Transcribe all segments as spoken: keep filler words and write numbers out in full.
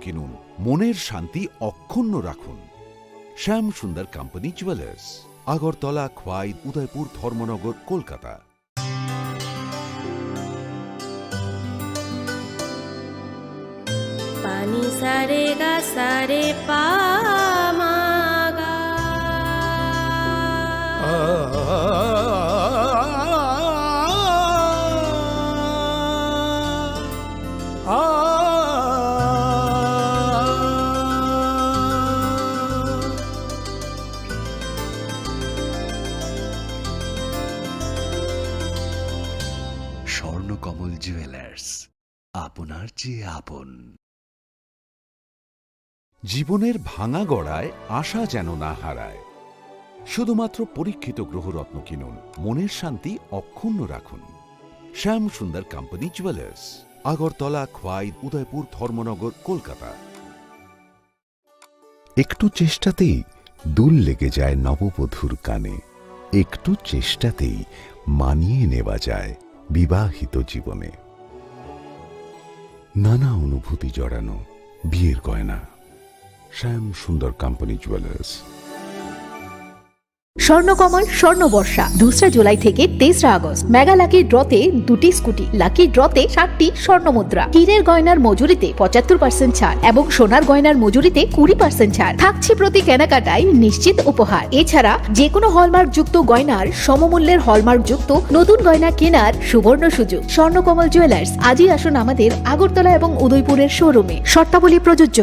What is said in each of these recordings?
কিনুন, মনের শান্তি অক্ষুণ্ণ রাখুন। Shyam Sundar company jewellers, Agartala, Khowai, Udaipur, Dharmanagar, Kolkata. Pani sa re ga sa re pa ma ga. Swarnakamal jewellers, আপনার চেয়ে আপন। জীবনের ভাঙা গড়ায় আশা যেন না হারায়। শুধুমাত্র পরীক্ষিত গ্রহরত্ন কিনুন, মনের শান্তি অক্ষুণ্ণ রাখুন। শ্যাম সুন্দর কোম্পানি জুয়েলার্স, আগরতলা, খোয়াই, উদয়পুর, ধর্মনগর, কলকাতা। একটু চেষ্টাতেই দুল লেগে যায় নববধূর কানে, একটু চেষ্টাতেই মানিয়ে নেওয়া যায় বিবাহিত জীবনে। নানা অনুভূতি জড়ানো বিয়ের গয়না। শ্যাম সুন্দর কোম্পানি জুয়েলার্স। স্বর্ণকমল স্বর্ণবর্ষা, দুসরা জুলাই থেকে তেসরা আগস্ট। মেগা লাকি ড্রতে দুটি স্কুটি, লাকি ড্রতে সাতটি স্বর্ণ মুদ্রা, হীরের গয়নার মজুরিতে পঁচাত্তর পার্সেন্ট ছাড় এবং সোনার গয়নার মজুরিতে কুড়ি পার্সেন্ট ছাড় থাকছে। প্রতি কেনাকাটায় নিশ্চিত উপহার। এছাড়া যে কোনো হলমার্ক যুক্ত গয়নার সমমূল্যের হলমার্ক যুক্ত নতুন গয়না কেনার সুবর্ণ সুযোগ। স্বর্ণকমল জুয়েলার্স, আজই আসুন আমাদের আগরতলা এবং উদয়পুরের শোরুমে। শর্তাবলী প্রযোজ্য।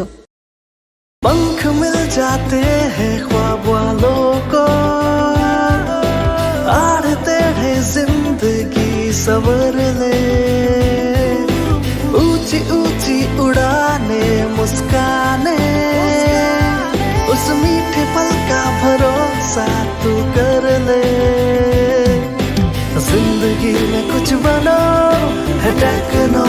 पंख मिल जाते हैं ख्वाब वालों को, आड़े टेढ़े जिंदगी सवर ले। ऊंची ऊंची उड़ाने, मुस्काने, उस मीठे पल का भरोसा तू कर ले। जिंदगी में कुछ बनो, है techno.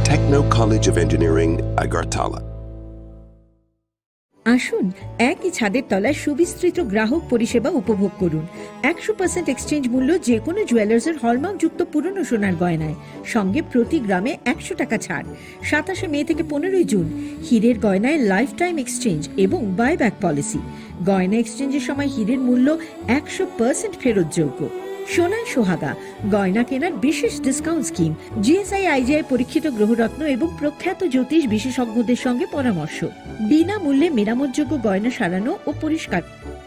Techno College of Engineering, Agartala. আসুন, একই ছাদের তলায় সুবিস্তৃত গ্রাহক পরিষেবা উপভোগ করুন। একশো পার্সেন্ট এক্সচেঞ্জ মূল্য যে কোনো জুয়েলার্সের হলমার্কযুক্ত পুরনো সোনার গয়নায়, সঙ্গে প্রতি গ্রামে একশো টাকা ছাড়। সাতাশে মে থেকে পনেরোই জুন, হীরের গয়নায় লাইফ টাইম এক্সচেঞ্জ এবং বাইব্যাক পলিসি। গয়না এক্সচেঞ্জের সময় হীরের মূল্য একশো পার্সেন্ট ফেরতযোগ্য। সোনায় সোহাগা, গয়না কেনার বিশেষ ডিসকাউন্ট স্কিম, জিএসআই আইজিআই পরীক্ষিত গ্রহরত্ন এবং প্রখ্যাত জ্যোতিষ বিশেষজ্ঞদের সঙ্গে পরামর্শ, বিনামূল্যে মেরামতযোগ্য গয়না সারানো ও পরিষ্কার।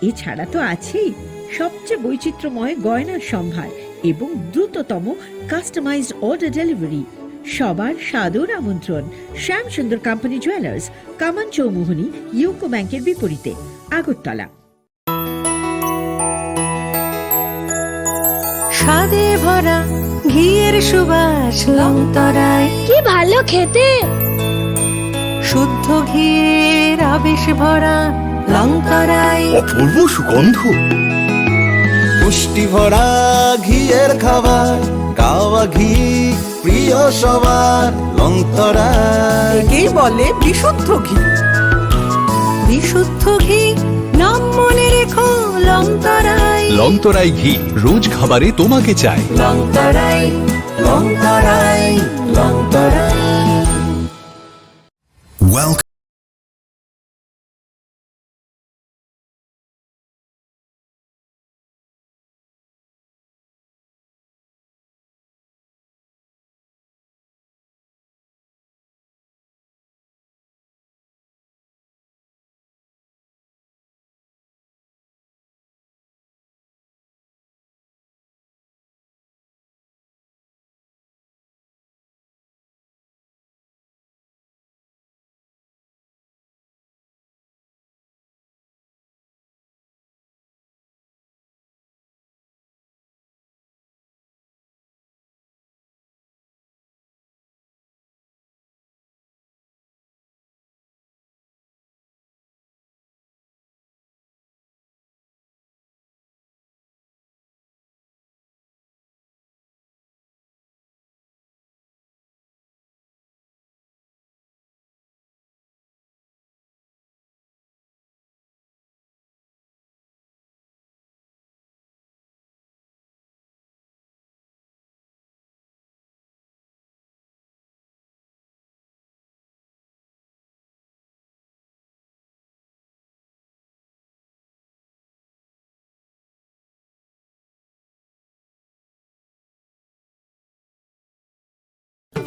এছাড়া তো আছেই সবচেয়ে বৈচিত্র্যময় গয়নার সম্ভার এবং দ্রুততম কাস্টমাইজড অর্ডার ডেলিভারি। সবার সাদর আমন্ত্রণ শ্যাম সুন্দর কোম্পানি জুয়েলার্স, কামান চৌমুহনী, ইউকো ব্যাংকের বিপরীতে, আগরতলা। স্বাদে ভরা ঘিয়ের সুবাস লংতরায়। কি ভালো খেতে! শুদ্ধ ঘিয়ের আবেশ ভরা লংতরায়। অপূর্ব সুগন্ধ। পুষ্টি ভরা ঘিয়ের খাবার, গাওয়া ঘি প্রিয় সবার লংতরায়। একেই বলে বিশুদ্ধ ঘি। বিশুদ্ধ ঘি, নাম মনে রেখো লংতরায়। লংতরাই ঘি রোজ খাবারে তোমাকে চাই। লংতরায়, লংতরায়, লংতরায়। Welcome.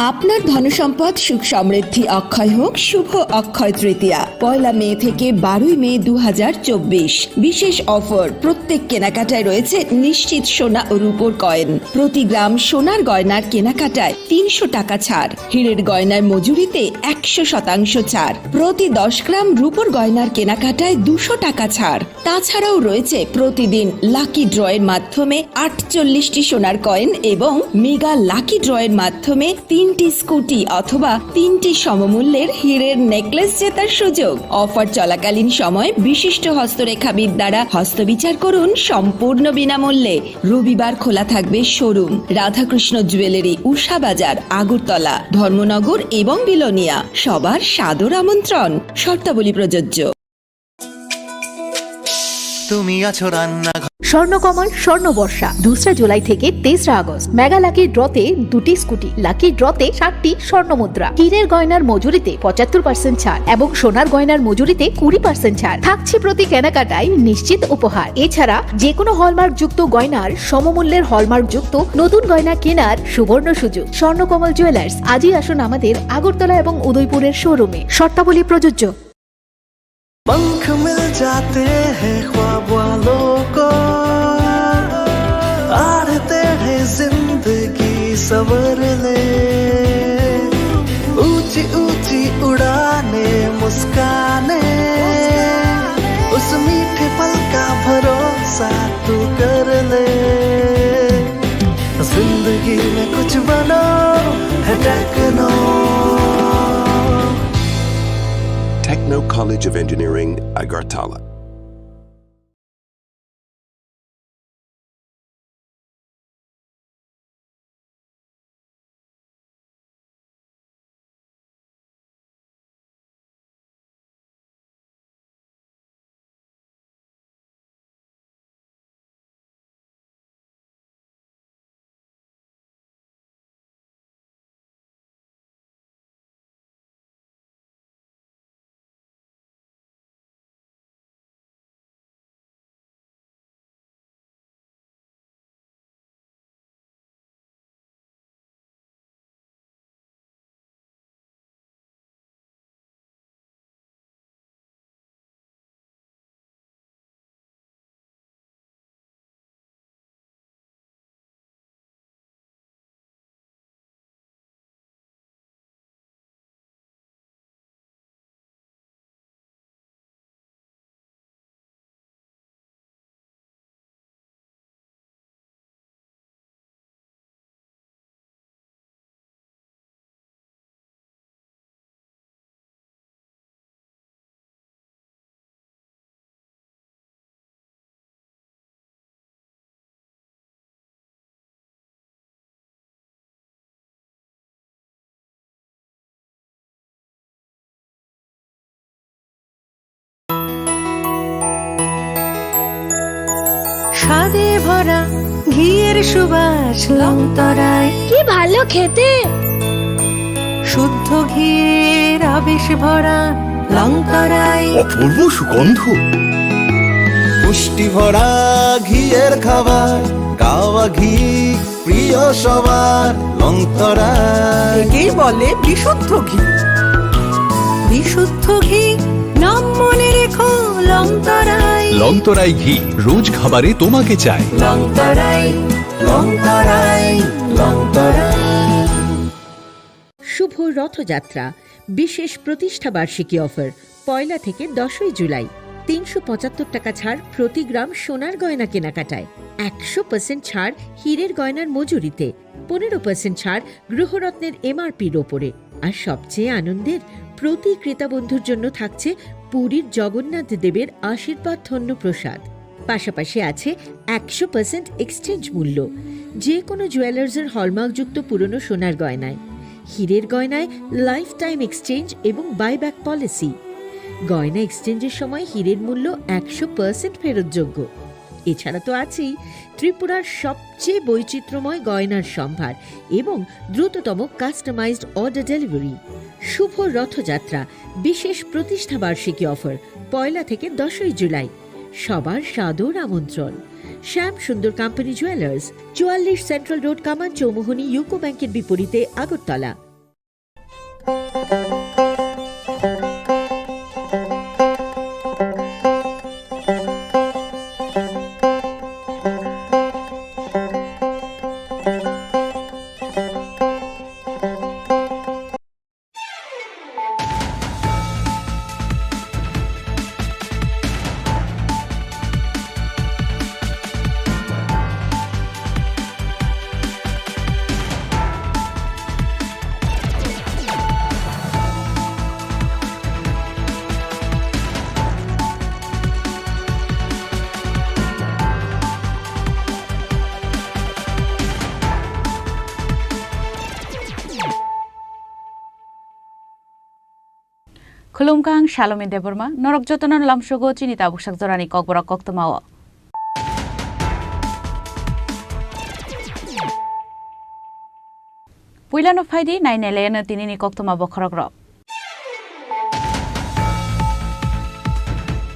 আপনার ধনসম্পদ সুখ সমৃদ্ধি অক্ষয় হোক শুভ অক্ষয় তৃতীয়া, পয়লা মে থেকে বারোই মে দু হাজার চব্বিশ। বিশেষ অফার, প্রত্যেক কেনাকাটায় রয়েছে নিশ্চিত সোনা ও রূপোর কয়েন। প্রতি গ্রাম সোনার গয়নার কেনাকাটায় তিনশো টাকা ছাড়, হীরের গয়নার মজুরিতে একশো শতাংশ ছাড়, প্রতি দশ গ্রাম রূপোর গয়নার কেনাকাটায় দুশো টাকা ছাড়। তাছাড়াও রয়েছে প্রতিদিন লাকি ড্রয়ের মাধ্যমে আটচল্লিশটি সোনার কয়েন এবং মেগা লাকি ড্রয়ের মাধ্যমে তিনটি স্কুটি অথবা তিনটি সমমূল্যের হীরের নেকলেস জেতার সুযোগ। অফার চলাকালীন সময় বিশিষ্ট হস্তরেখাবিদ দ্বারা হস্তবিচার করুন সম্পূর্ণ বিনামূল্যে। রবিবার খোলা থাকবে শোরুম। রাধাকৃষ্ণ জুয়েলারি, উষা বাজার, আগরতলা, ধর্মনগর এবং বিলোনিয়া। সবার সাদর আমন্ত্রণ। শর্তাবলী প্রযোজ্য। তুমি আছো রান্নাঘর। স্বর্ণকমল স্বর্ণ বর্ষা, দোসরা জুলাই থেকে তেসরা আগস্ট। মেগা লাকি ড্রতে দুটি স্কুটি, লাকি ড্রতে সাতটি স্বর্ণ মুদ্রা, হীরের গয়নার মজুরিতে পঁচাত্তর পার্সেন্ট ছাড় এবং সোনার গয়নার মজুরিতে কুড়ি পার্সেন্ট ছাড় থাকছে প্রতি কেনাকাটায় নিশ্চিত উপহার। এছাড়া যে কোনো হলমার্কযুক্ত গয়নার সমমূল্যের হলমার্কযুক্ত নতুন গয়না কেনার সুবর্ণ সুযোগ। স্বর্ণকমল জুয়েলার্স, আজই আসুন আমাদের আগরতলা এবং উদয়পুরের শোরুমে। শর্তাবলী প্রযোজ্য। पंख मिल जाते हैं ख्वाब वालों को, आड़े टेढ़े जिंदगी संवर ले। ऊंची ऊंची उड़ाने, मुस्काने, उस मीठे पल का भरोसा तू कर ले। जिंदगी में कुछ बनो है techno. Techno College of Engineering, Agartala. স্বাদে ভরা ঘিয়ের সুবাস লংতরাই। কি ভালো খেতে। শুদ্ধ ঘিয়ের আবেশ ভরা লংতরাই। অপূর্ব সুগন্ধ। পুষ্টি ভরা ঘিয়ের খাবার, গাওয়া ঘি প্রিয় সবার লংতরাই। একেই বলে বিশুদ্ধ ঘি। বিশুদ্ধ ঘি নাম মনে রেখো লংতরাই। লংতরাই ঘি রোজ খাবারে তোমাকে চাই। লংতরাই, লংতরাই, লংতরাই। শুভ রথযাত্রা, বিশেষ প্রতিষ্ঠা বার্ষিকী অফার, পয়লা থেকে দশই জুলাই। তিনশো পঁচাত্তর টাকা ছাড় প্রতি গ্রাম সোনার গয়না কেনাকাটায়, একশো পার্সেন্ট ছাড় হীরের গয়নার মজুরিতে, পনেরো পার্সেন্ট ছাড় গৃহরত্নের এমআরপির ওপরে। আর সবচেয়ে আনন্দের, প্রতি ক্রেতা বন্ধুর জন্য থাকছে পুরীর জগন্নাথ দেবের আশীর্বাদ ধন্য প্রসাদ। পাশাপাশি আছে একশো পার্সেন্ট এক্সচেঞ্জ মূল্য, যে কোনো জুয়েলার্সের হলমার্কযুক্ত পুরনো সোনার গয়নায়, হীরের গয়নায় লাইফ টাইম এক্সচেঞ্জ এবং বাইব্যাক পলিসি। গয়না এক্সচেঞ্জের সময় হীরের মূল্য একশো পার্সেন্ট ফেরতযোগ্য। এছাড়া তো আছেই ত্রিপুরার সবচেয়ে বৈচিত্র্যময় গয়নার সম্ভার এবং দ্রুততম কাস্টমাইজড অর্ডার ডেলিভারি। শুভ রথযাত্রা, বিশেষ প্রতিষ্ঠা বার্ষিকী অফার, পয়লা থেকে দশই জুলাই। সবার সাদর আমন্ত্রণ। শ্যাম সুন্দর কোম্পানি জুয়েলার্স, চুয়াল্লিশ সেন্ট্রাল রোড, কামান চৌমুহনী, ইউকো ব্যাংকের বিপরীতে, Agartala. Khulumkha, ang Salomi Debbarma, norok jotono lamsogo chini tabuk sak jorani kokborok koktwmao. Puilano phaidi, nai nailayano tinini koktwma bokhorokrok.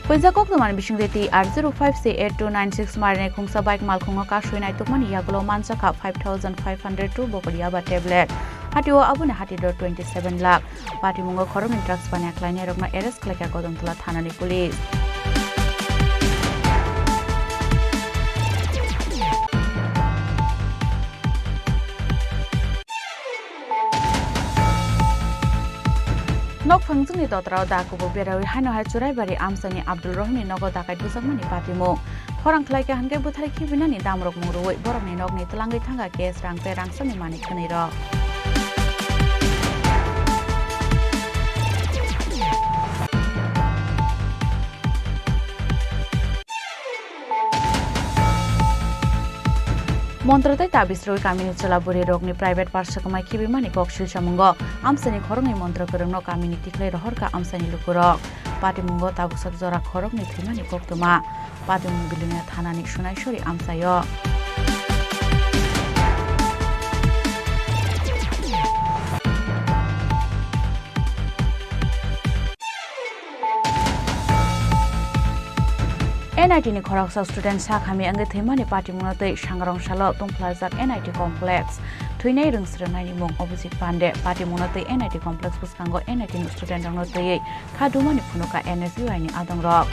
Puija koktwmani bisingtwi T R zero five C eight two nine six marini khungsa bike malkhungo kasui naitukmani yagulo manjakha five thousand five hundred two bokol yaba tablet. Hatio aboni hati dor twenty seven lakh. Patimungo khoroknwi drugs baniya khlainairokno arrest khlaikha Kodamtala thanani police. Nokphang chwngni totrao da kubuk berawi haino hai Churaibari amchaini Abdul Rohimni nogo dakai bujakmani patimung. Khorang khlaikha hinkhe bwthari khibinani damrok mung rwui borokni nokni twlangwi thangkha cash rang tei rangsani manwi khwnwirok. Montro tei tabis rwui kamini chwla bwrwi rokni private parsa kwmai khibimani kok silsamungo amchaini khoroknwi montro kwrwngno kamini tikhlai rohorkha amchaini lukurok. Patimungo tabuksak jora khoroknwi thwimani koktwma. Patimung Bilonia thanani Sunaisori amchaio. N I T ni khoroksa student sak hamya wngwi thwimani patimungno twi Sangrong salo tongphlajak N I T complex. Thwinai rwngsrwngnaini mung Abhijit Pande. Patimungno twi N I T complex bwskango N I T ni student rokno twiwi kha dumani phunukha N S U I ni adongrok.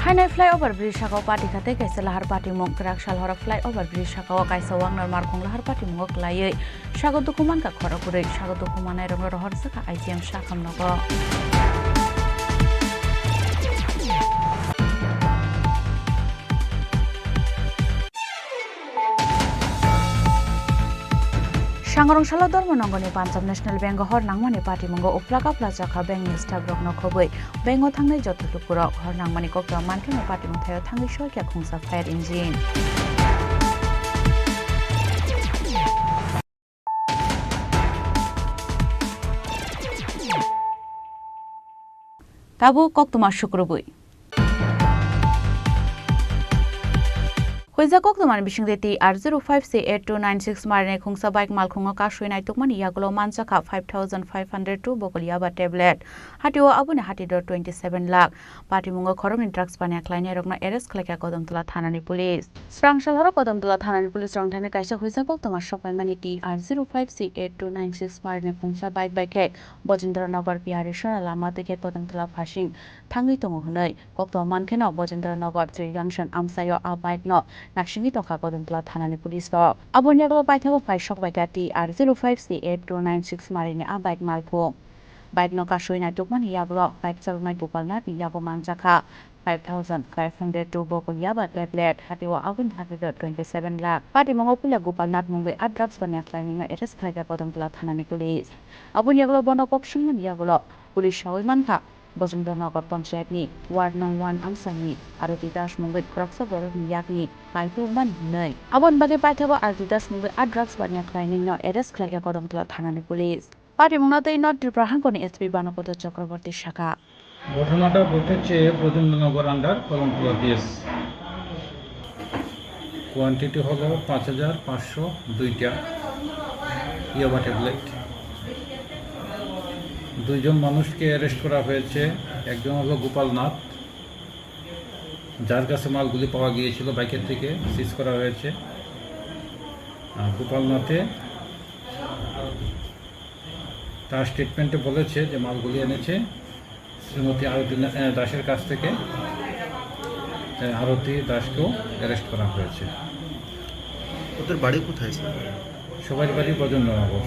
Hainai flyover bridge sakao pati kha tei kaisa lahar patimung. Kwrak salhoro flyover bridge sakao kaisa wangnar markhung lahar patimungo kwlaiwi sago dukhu mankha khorok kwrwi. Sago dukhu mannairokno rohorjakha I G M sakham nogo. Sangrong salo Dharmanagorni Punjab National Bank o hor nangmani patimungo uphla kaphla chakha bank ni staff rokno khobwi bank o thangnai joto lukurok. Hor nangmani koktwma mankhe patimung thaio thangwi soikha khungsa fire engine. Tabuk koktwma sukrubwi. Huijak koktwmani bisingtwi T R zero five C eight two nine six marini khungsa bike malkhungo kasui naitukmani yagulo manjakha five thousand five hundred two bokol yaba tablet. Hatio aboni hati dor twenty seven lakh. Patimungo khoroknwi drugs baniya khlainairokno arrest khlaikha Kodamtala thanani police. Swrang salhoro Kodamtala thanani police rok thani kaisa huijak koktwma sokpaimani T R zero five C eight two nine six marini khungsa bike bai khe Bojendra Nagar Piyari Sora lama twi khe Kodamtala phasing thangwi tongo hwnwi koktwma mankheno Bojendra Nagar Sri Junction amchaio a bike no naisingwi tongkha Kodamtala thanani police rok. Aboni yagulo paithago phai sokbaikha T R zero five C eight two nine six marini a bike malkhung. Bike no kasui naitukmani yagulo bike chaloknai Gopal Nath ni yago manjakha five thousand five hundred two bokol yaba tablet, hatio aboni hati dor twenty seven lakh. Patimungo puila Gopal Nath mungwi a drugs baniya khlainwino arrest khlaikha Kodamtala thanani police. Aboni yagulo bono kok swngmani yagulo police sawi mankha Bojendra Nagar Panchayat ni Ward nong one amchaini Arati Das mungwi khoroksa borokni yakni kaitor mani hwnwi. Aboni bagwi paithago Arati Das mungwi a drugs baniya khlainwino arrest khlaikha Kodamtala thanani police. Patimungno twi North Tripura hangkoni S P Banopada Chakraborty sakha. ঘটনাটা ঘটেছে ব্রজেন্দ্রনগর আন্ডার Kadamtala BS. Quantity হলো পাঁচ হাজার পাঁচশো দুইটা ইয়াবা ট্যাবলেট। দুইজন মানুষকে অ্যারেস্ট করা হয়েছে, একজন হলো গোপাল নাথ, যার কাছে মালগুলি পাওয়া গিয়েছিল বাইকের থেকে সিজ করা হয়েছে। আহ, গোপাল নাথে তার স্টেটমেন্টে বলেছে যে মালগুলি এনেছে শ্রীমতী আরতি না-, আহ, দাসের কাছ থেকে। আহ, আরতি দাসকেও অ্যারেস্ট করা হয়েছে। ওদের বাড়ি কোথায়, স্যার? সবার বাড়ি ব্রজেন্দ্রনগর।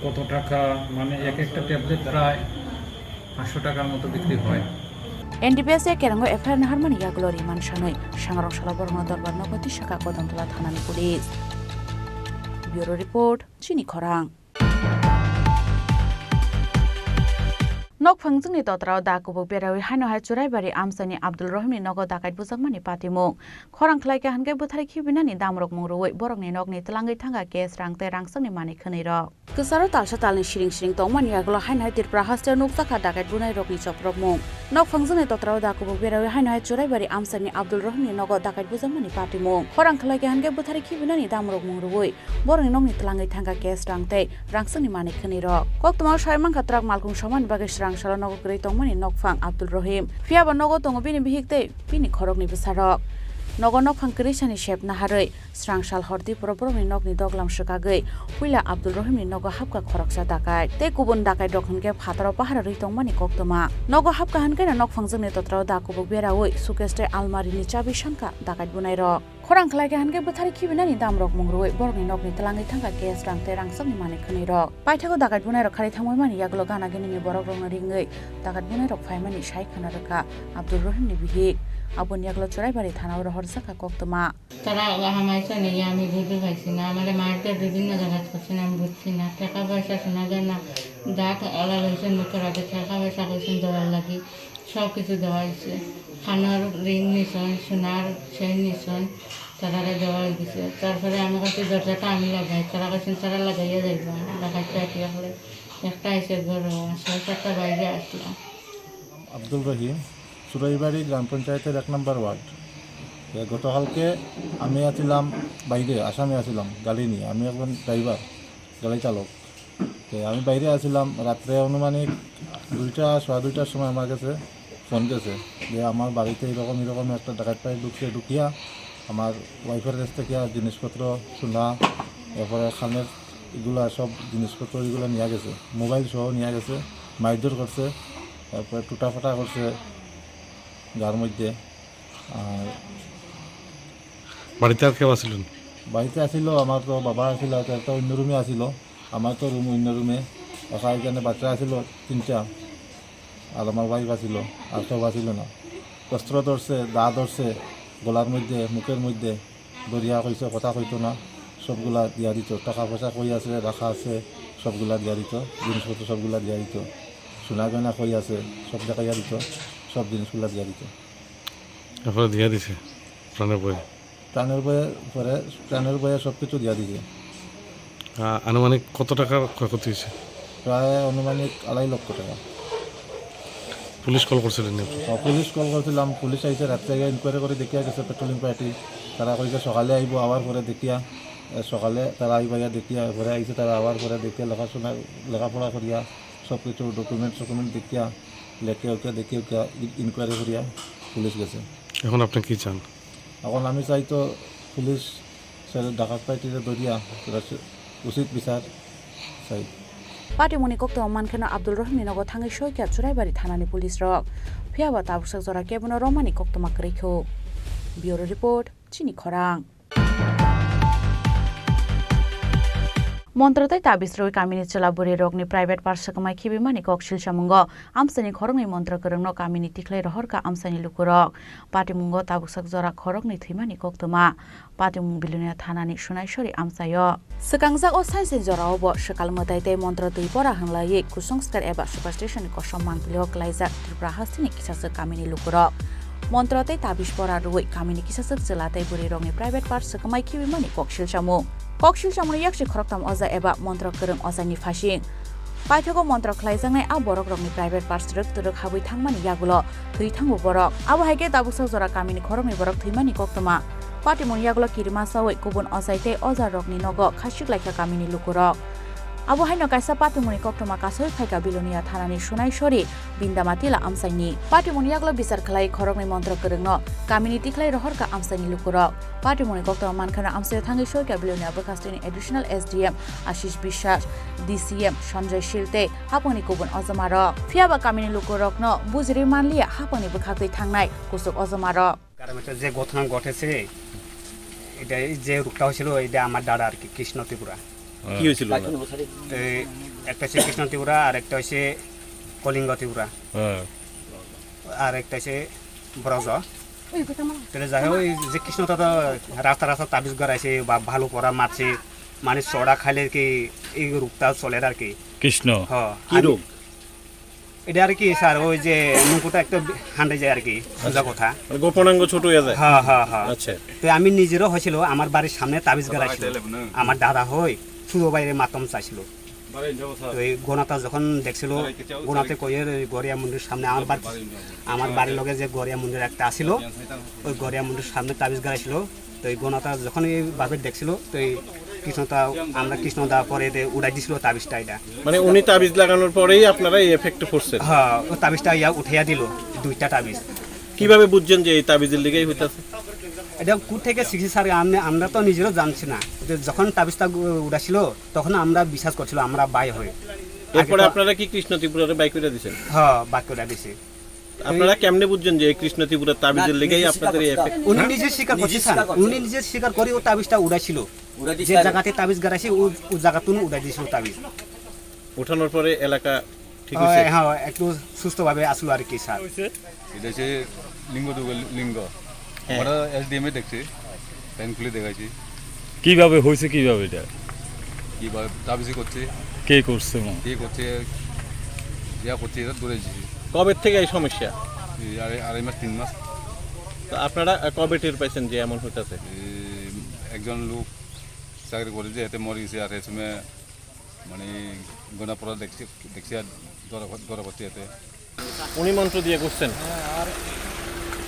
কত টাকা, মানে, এক একটা ট্যাবলেট প্রায় পাঁচশো টাকার মতো বিক্রি হয়। N D P S A kerango F I R naharmani yagulo riman sanwi sangrong salo borokno dorbar nogo tisaka Kodomtola thanani police. Bureau report, Chini Khorang. Nokphang chwngni totrao da kubuk berawi haino hai Churaibari amchaini Abdul Rohimni nogo dakait bujakmani patimung. Khorang khlai kha hwnkhe bwthari khibinani damrok mung rwui borokni nokni twlangwi thangkha cash rang tei rangchakni manwi khwnwi rok. Kwcharo talsa talni siring siring tongmani yagulo haino hai Tripura hasteo nukjakha dakait bunai rokni chopropmung. Nokphang chwngni totrao da kubuk berawi haino hai Churaibari amchaini Abdul Rohimni nogo dakait bujakmani patimung. Khorang khlai kha hwnkhe bwthari khibinani damrok mung rwui borokni nokni twlangwi thangkha cash rang tei rangchakni manwi khwnwi rok. Koktwmao sai mankha truck malkhung somani bagwi swrang salo nogo kwrwi tongmani nokphang Abdul Rohim. Phiyaba nogo tongo bini bihik tei bini khoroknwi bwsarok. Nogo nokphang kwrwisani sep naharwi swrang sal hor Tripura borokni nokni doglam swkagwi puila Abdul Rohimni nogo hapkha khoroksa dakai tei kubun dakai rok hwnkhe phataro pahara rwi tongmani koktwma. Nogo hapkha hwnkhe nokphang chwngni totrao da kubuk berawi suitcase tei almari ni chabi sankha dakai bunai rok. Khorang khlai kha hwnkhe bwthari khibinani damrok mung rwui borokni nokni twlangwi thangkha cash rang tei rangchakni manwi khwnwi rok. Paithago dakait bunai rok kharwi thangwi mani yagulo gana ginini borok rokno ringwi dakait bunai rok phaimani sai khwna rwkha Abdul Rohimni bihik. Aboni yagulo Churaibari thanao rohorjakha koktwma. তারা হামাইছে নাকি আমি বুঝতে পারছি না, আমারে মারধর বিভিন্ন জায়গায় করছে, আমি বুঝছি না। টাকা পয়সা সোনা গয়না যা আলা লইছে মুখে রাখে, টাকা পয়সা কইছেন দেওয়ার লাগি। সব কিছু দেওয়া হয়েছে। কানের রিং নিছইন, সোনার চেইন নিছইন, তারারে দেওয়া হয়ে গেছে। তারপরে আমি কইছি, "দরজাটা আমি লাগাই।" তারা কইছেন, "তারা লাগাইয়া যাইবা, লাগাইতে আটি আসলে।" একটা এসে ঘর, ছয় সাতটা বাইরে আসলাম। আব্দুল রহিম, চুরাইবাড়ি গ্রাম পঞ্চায়েতের এক নম্বর ওয়ার্ড। এ, গতকালকে আমি আছিলাম বাইরে, আসামে আছিলাম গাড়ি নিয়ে। আমি একজন ড্রাইভার, গাড়ি চালক। তো আমি বাইরে আছিলাম, রাত্রে আনুমানিক দুইটা, সোয়া দুইটার সময় আমার কাছে ফোন গেছে যে আমার বাড়িতে এরকম, এরকম একটা ডাকাত পার্টি ঢুকছে, ঢুকিয়া আমার ওয়াইফের কাছ থেকে জিনিসপত্র, সোনা, এরপরে কানের এগুলা সব জিনিসপত্র এগুলা নিয়ে গেছে, মোবাইল সহ নিয়ে গেছে, মারধর করছে, তারপরে টুটাফাটা করছে গার মধ্যে। আর বাড়িতে আর কেউ আছিলেন? বাড়িতে আছিল, আমার তো বাবা আছিল, আর একটা অন্য রুমে আছিল, আমার তো রুম অন্য রুমে, একা এখানে বাচ্চা আছিল তিনটা, আর আমার ওয়াইফ আছিল, আর কেউ আছিল না। অস্ত্র ধরছে, দা ধরছে, গলার মধ্যে, মুখের মধ্যে, ধরিয়া কইছে কথা কইতো না, সবগুলা দিয়া দিত। টাকা পয়সা কই আছে, রাখা আছে, সবগুলা দিয়া দিত, জিনিসপত্র সবগুলা দিয়া দিত। সোনা গয়না কই আছে, সব দেখাইয়া দিত, সব জিনিসগুলা দিয়া দিত। এরপরে দিয়া দিছে প্রাণের ভয়ে? প্রাণের ভয়ে, পরে প্রাণের ভয়ে সব কিছু দিয়া দিছে। আ-, আনুমানিক কত টাকার ক্ষয়ক্ষতি হয়েছে? প্রায় আনুমানিক আড়াই লক্ষ টাকা। পুলিশ কল করছিলেন নি আপনি? হ্যাঁ, পুলিশ কল করছিলাম, পুলিশ আইছে, রাত্রে গিয়ে ইনকোয়ারি করে দেখিয়া গেছে পেট্রোলিং পার্টি। তারা কইছে সকালে আইবো, আওয়ার পরে দেখিয়া, এ, সকালে তারা আইবা, ইয়া দেখিয়া, পরে আইছে তারা আওয়ার পরে দেখিয়া লেখাশোনা, লেখাপড়া করিয়া সব কিছু ডকুমেন্টস টকুমেন্ট দেখিয়া, লেখে ওকে দেখিয়া ওকে ই-, ইনকোয়ারি করিয়া পুলিশ গেছে। এখন আপনি কি চান? এখন আমি চাই তো পুলিশ স্যার ডাকাত পার্টিরে ধরিয়া তারা সে-, উচিত বিচার চাই। Patimungni koktwma mankheno Abdul Rohimni nogo thangwi soikha Churaibari thanani police rok. Phiyaba tabuksak jora kebono romani koktwma kwrwi kho. Bureau report, Chini Khorang. Montro tei tabis rwui kamini chwla bwrwi rokni private part swkmai khibimani kok silsamungo amchaini khoroknwi montro kwrwngno kamini tikhlai rohorkha amchaini lukurok. Patimungo tabuksak jora khoroknwi thwimani koktwma. Patimung Bilonia thanani Sunaisori amchaio. Swkangjak o sainsi jorao bo swkal mwtai tei montro twi pora hwnlaiwi Kusongskar eba superstition ni kosom Mangpili o klaijak Tripura hasteni kisachwk kamini lukurok. Montro tei tabis pora rwui kamini kisachwk chwla tei bwrwi rokni private part swkmai khibimani kok silsamung. Kok silsamungni yaksi khoroktham oja eba montro kwrwng ojaini phasing. Paithago montro khlaijaknai a borok rokni private parts rwk twrwk habwi thangmani yagulo thwi thango borok. Abo hai khe tabuksa jora kamini khoroknwi borok thwimani koktwma. Patimungni yagulo kirima sawi kubun ochai tei oja rokni nogo khasik laikha kamini lukurok. Abo haino kaisa patimuni koktwma kasui phaikha Bilonia thanani Sunaisori Bindama Tila amchaini. Patimuni yagulo bichar khlai khoroknwi montro kwrwngno kamini tikhlai rohorkha amchaini lukurok. Patimuni koktwma mankhano amchaio thangwi soikha Bilonia bwkhasteni Additional S D M Ashish Biswas, D C M Sanjay Shil tei haphangni kubun ojomarok. Phiyaba kamini lukurokno bujirwi manliya haphangni bwkhaktwi thangnai kuchuk ojomarok. গ্রামে যে ঘটনা ঘটেছে, এটা এই যে রোগটা হয়েছিল, এটা আমার দাদা আর কি, কৃষ্ণ ত্রিপুরা। হ্যাঁ। কি হয়েছিল ওনার? এই একটা হচ্ছে কৃষ্ণ ত্রিপুরা, আর একটা হচ্ছে কলিঙ্গ ত্রিপুরা, হ্যাঁ। আর একটা হচ্ছে ব্রজ। তাহলে যাই হোক, ওই যে কৃষ্ণটা তো রাস্তা রাস্তা তাবিজ গড়াইছে বা ভালো করা মারছে, মানে চড়া খাইলে কি এই রোগটা চলে আর কি। কৃষ্ণ? হ্যাঁ, কি আমি রোগ? এটা আর কি স্যার, ওই যে মুকুটটা একটু হান্ডে যায় আর কি, সোজা কথা। মানে গোপনাঙ্গ ছোট হয়ে যায়? হ্যাঁ, হ্যাঁ, হ্যাঁ। আচ্ছা। তো আমি নিজেরও হয়েছিল, আমার বাড়ির সামনে তাবিজ গাড়াইছিল। আমার দাদা হয়, ছোট ভাইরে মাতম চাইছিল। তো এই গোনাতা যখন দেখছিল, গোনাতে কইয়ের ওই গড়িয়া মন্দির সামনে আমার বাড়ি, আমার বাড়ির লগে যে গড়িয়া মন্দির একটা আছিল, ওই গড়িয়া মন্দির সামনে তাবিজ গাড়াইছিল। তো এই গোনাতা যখন এইভাবে দেখছিল, তো এই কৃষ্ণতা, আমরা কৃষ্ণদা পরে দে উড়াই দিছিল তাবিজটা এটা। মানে উনি তাবিজ লাগানোর পরেই আপনারা এই এফেক্টে পড়ছেন? হ্যাঁ, ও তাবিজটা ইয়া উঠাইয়া দিল, দুইটা তাবিজ। কিভাবে বুঝছেন যে এই তাবিজের লিগেই হইতাছে? এটা কোথেকে শিখছি স্যার, আমরা, আমরা তো নিজেরও জানছি না। যে যখন তাবিজটা গু-, উড়াছিল, তখন আমরা বিশ্বাস করছিল, আমরা বাই হই। এরপরে আগে তো আপনারা কি কৃষ্ণ ত্রিপুরারে বাই করে দিছেন? হ্যাঁ, বাই করে দিছি। আপনারা কেমনে বুঝছেন যে এই কৃষ্ণ ত্রিপুরার তাবিজের না, লেগেই নিজে আপনাদের স্বীকার এই করছে। এফেক্ট? উনি নিজে স্বীকার নিজে করছে, স্যার। স্বীকার করছে। উনি নিজে স্বীকার করে ও তাবিজটা উড়াইছিল। উড়াই দিছে যে আর জায়গাতে তাবিজ গাড়াইছে, ও, ও জায়গাতুন উড়াই দিয়েছিল তাবিজ। উঠানোর পরে এলাকা ঠিক হ্যাঁ, হয়েছে? হ্যাঁ, একটু সুস্থভাবে আসলো আর কি, স্যার। এটা হচ্ছে লিঙ্গ দুর্গা লিঙ্গ। হ্যাঁ। আমরা এসডিএম এ দেখছি, প্যান খুলে দেখাইছি। কিভাবে হয়েছে, কিভাবে এটা? কিভাবে তাবিজি করছে? কে করছে? কে করছে? ইয়া করছে, এটা ধরে দিছি। কবে থেকে এই সমস্যা? এই আড়াই, আড়াই মাস, তিন মাস। তো আপনারা, আহ, কবে টের পাইছেন যে এমন হইতাছে? এই একজন লোক চাকরি করে যে এতে মরে গেছে, আর এ সময় মানে গোনা পড়া দেখছি, দেখছি আর ধরা, ধরা পড়ছে এতে। উনি মন্ত্র দিয়ে করছেন? হ্যাঁ, আর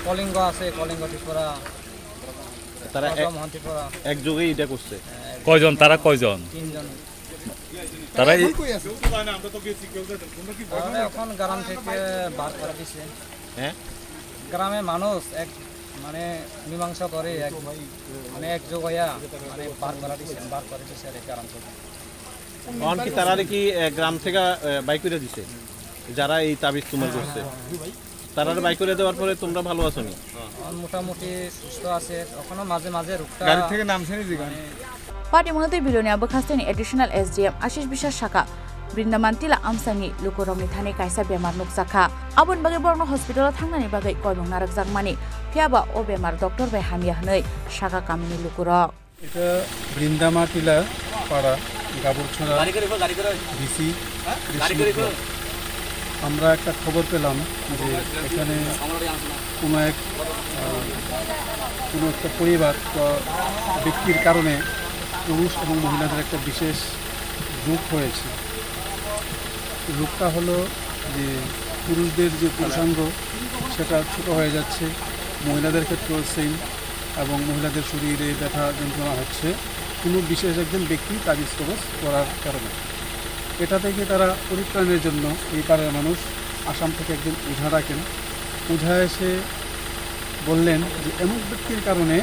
কলিঙ্গ আছে, কলিঙ্গ ত্রিপুরা, তারা এক, পদ্মমোহন ত্রিপুরা। একযোগেই এটা করছে? হ্যাঁ, এক- কয়জন? তারা কয়জন? তিনজন। তারা এই তারা এখন গ্রাম থেকে বার করে দিছে। হ্যাঁ? গ্রামে মানুষ এক মানে মীমাংসা করে এক মানে একযোগ হইয়া মানে বার করে দিছে, বার করে দিছে আর কি গ্রাম থেকে। এখন কি তারা কি, এ, গ্রাম থেকে, এ, বাই করে দিছে? যারা এই তাবিজ তোমার করছে, তারা বাই করে দেওয়ার পরে তোমরা ভালো আছো নি? এখন মোটামুটি সুস্থ আছে, এখনো মাঝে মাঝে রোগটা গাড়ি থেকে নামছে নি জিগান? মানে Patimuni tei Bilonia bwkhasteni Additional S D M Ashish Biswas sakha, Brindaman Tila amchaini lukurokni thani kaisa bemar nukjakha. Aboni bagwi borokno hospital-o thangnani bagwi koimung narwkjakmani, phiyaba o bemar doctor bai hamya hwnwi sakha kamini lukurok. এটা বৃন্দামাটিলা পাড়া, গাবুরছড়া, ডিসি কৃষ্ণপুর। আমরা একটা খবর পেলাম যে এখানে কোনো এক, আহ, কোনো একটা পরিবার বা ব্যক্তির কারণে পুরুষ এবং মহিলাদের একটা বিশেষ রোগ হয়েছে। রোগটা হলো যে পুরুষদের যে পুরুষাঙ্গ, সেটা ছোট হয়ে যাচ্ছে, মহিলাদের ক্ষেত্রেও সেম, এবং মহিলাদের শরীরে ব্যথা যন্ত্রণা হচ্ছে কোনো বিশেষ একজন ব্যক্তি তাবিজ কবজ করার কারণে। এটা থেকে তারা পরিত্রাণের জন্য এই পাড়ার মানুষ আসাম থেকে একজন ওঝা ডাকেন। ওঝা এসে বললেন যে অমুক ব্যক্তির কারণে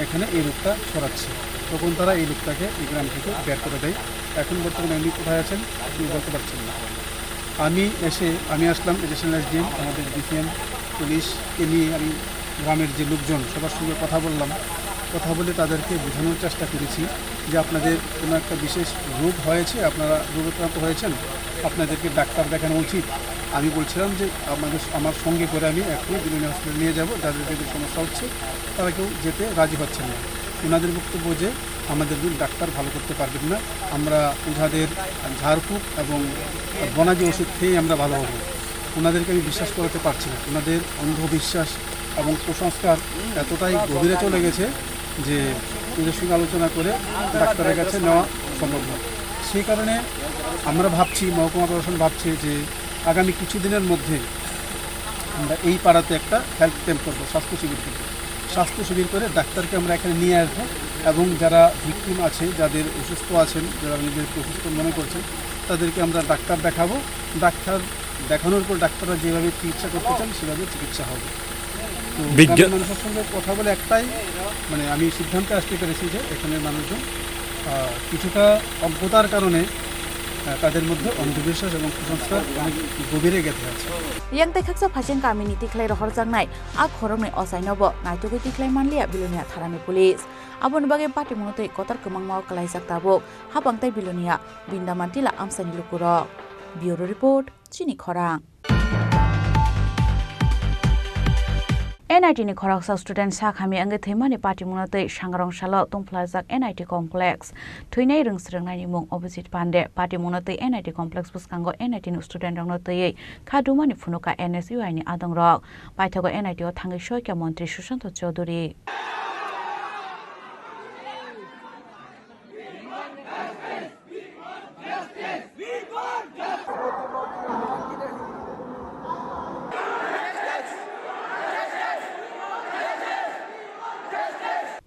এখানে এই রোগটা ছড়াচ্ছে। তখন তারা এই লোকটাকে এই গ্রাম থেকে বের করে দেয়। এখন বর্তমানে উনি কোথায় আছেন আপনি বলতে পারছেন না। আমি এসে, আমি আসলাম অ্যাডিশনাল এসডিএম, আমাদের ডিসিএম, পুলিশকে নিয়ে আমি গ্রামের যে লোকজন সবার সঙ্গে কথা বললাম। কথা বলে তাদেরকে বোঝানোর চেষ্টা করেছি যে আপনাদের কোনো একটা বিশেষ রোগ হয়েছে, আপনারা রোগাক্রান্ত হয়েছেন, আপনাদেরকে ডাক্তার দেখানো উচিত। আমি বলছিলাম যে আমাদের, আমার সঙ্গে করে আমি এখনই বিনোদিনী হসপিটাল নিয়ে যাব, যাদের যাদের সমস্যা হচ্ছে তারা কেউ যেতে রাজি হচ্ছেন না। ওনাদের বক্তব্য যে আমাদের দুই ডাক্তার ভালো করতে পারবেন না, আমরা ওঝাদের ঝাড়ফুঁক এবং বনাজি ওষুধ খেয়েই আমরা ভালো হব। ওনাদেরকে আমি বিশ্বাস করাতে পারছি না। ওনাদের অন্ধবিশ্বাস এবং কুসংস্কার এতটাই গভীরে চলে গেছে যে ওদের সঙ্গে আলোচনা করে ডাক্তারের কাছে নেওয়া সম্ভব নয়। সেই কারণে আমরা ভাবছি, মহকুমা প্রশাসন ভাবছে যে আগামী কিছু দিনের মধ্যে আমরা এই পাড়াতে একটা হেলথ ক্যাম্প করবো, স্বাস্থ্য শিবির করবো। স্বাস্থ্য শিবির করে ডাক্তারকে আমরা এখানে নিয়ে আসবো, এবং যারা ভিকটিম আছে, যাদের অসুস্থ আছেন, যারা নিজেদেরকে অসুস্থ মনে করছেন, তাদেরকে আমরা ডাক্তার দেখাবো। ডাক্তার দেখানোর পর ডাক্তাররা যেভাবে চিকিৎসা করতে চান, সেভাবে চিকিৎসা হবে। তো বিজ্ঞা- গ্রামের মানুষের সঙ্গে কথা বলে একটাই, মানে, আমি সিদ্ধান্তে আসতে পেরেছি যে এখানে মানুষজন, আহ, কিছুটা অজ্ঞতার কারণে, আহ, তাদের মধ্যে অন্ধবিশ্বাস এবং কুসংস্কার অনেক গভীরে গেঁথে আছে। Yang tei khaksa phaising kamini tikhlai rohorjaknai a khoroknwi ochainobo naitugwi tikhlai manliya Bilonia tharani police. Aboni bagwi patimungno twi kotor kwmangma o kwlaijak tabuk. Hapang tei Bilonia, Bindaman tila amchaini lukurok. Bureau Report, Chini Khorang. N I T ni khoroksa student sak hamya wngwi thwimani patimungno twi Sangrong salo tungphlajak N I T complex. Thwinai rwngsrwngnaini mung Abhijit Pande. Patimungno twi N I T complex bwskango N I T ni student rokno twiwi kha dumani phunuka N S U I ni adongrok. Paithago N I T o thangwi soikha montri Sushanta Chowdhury.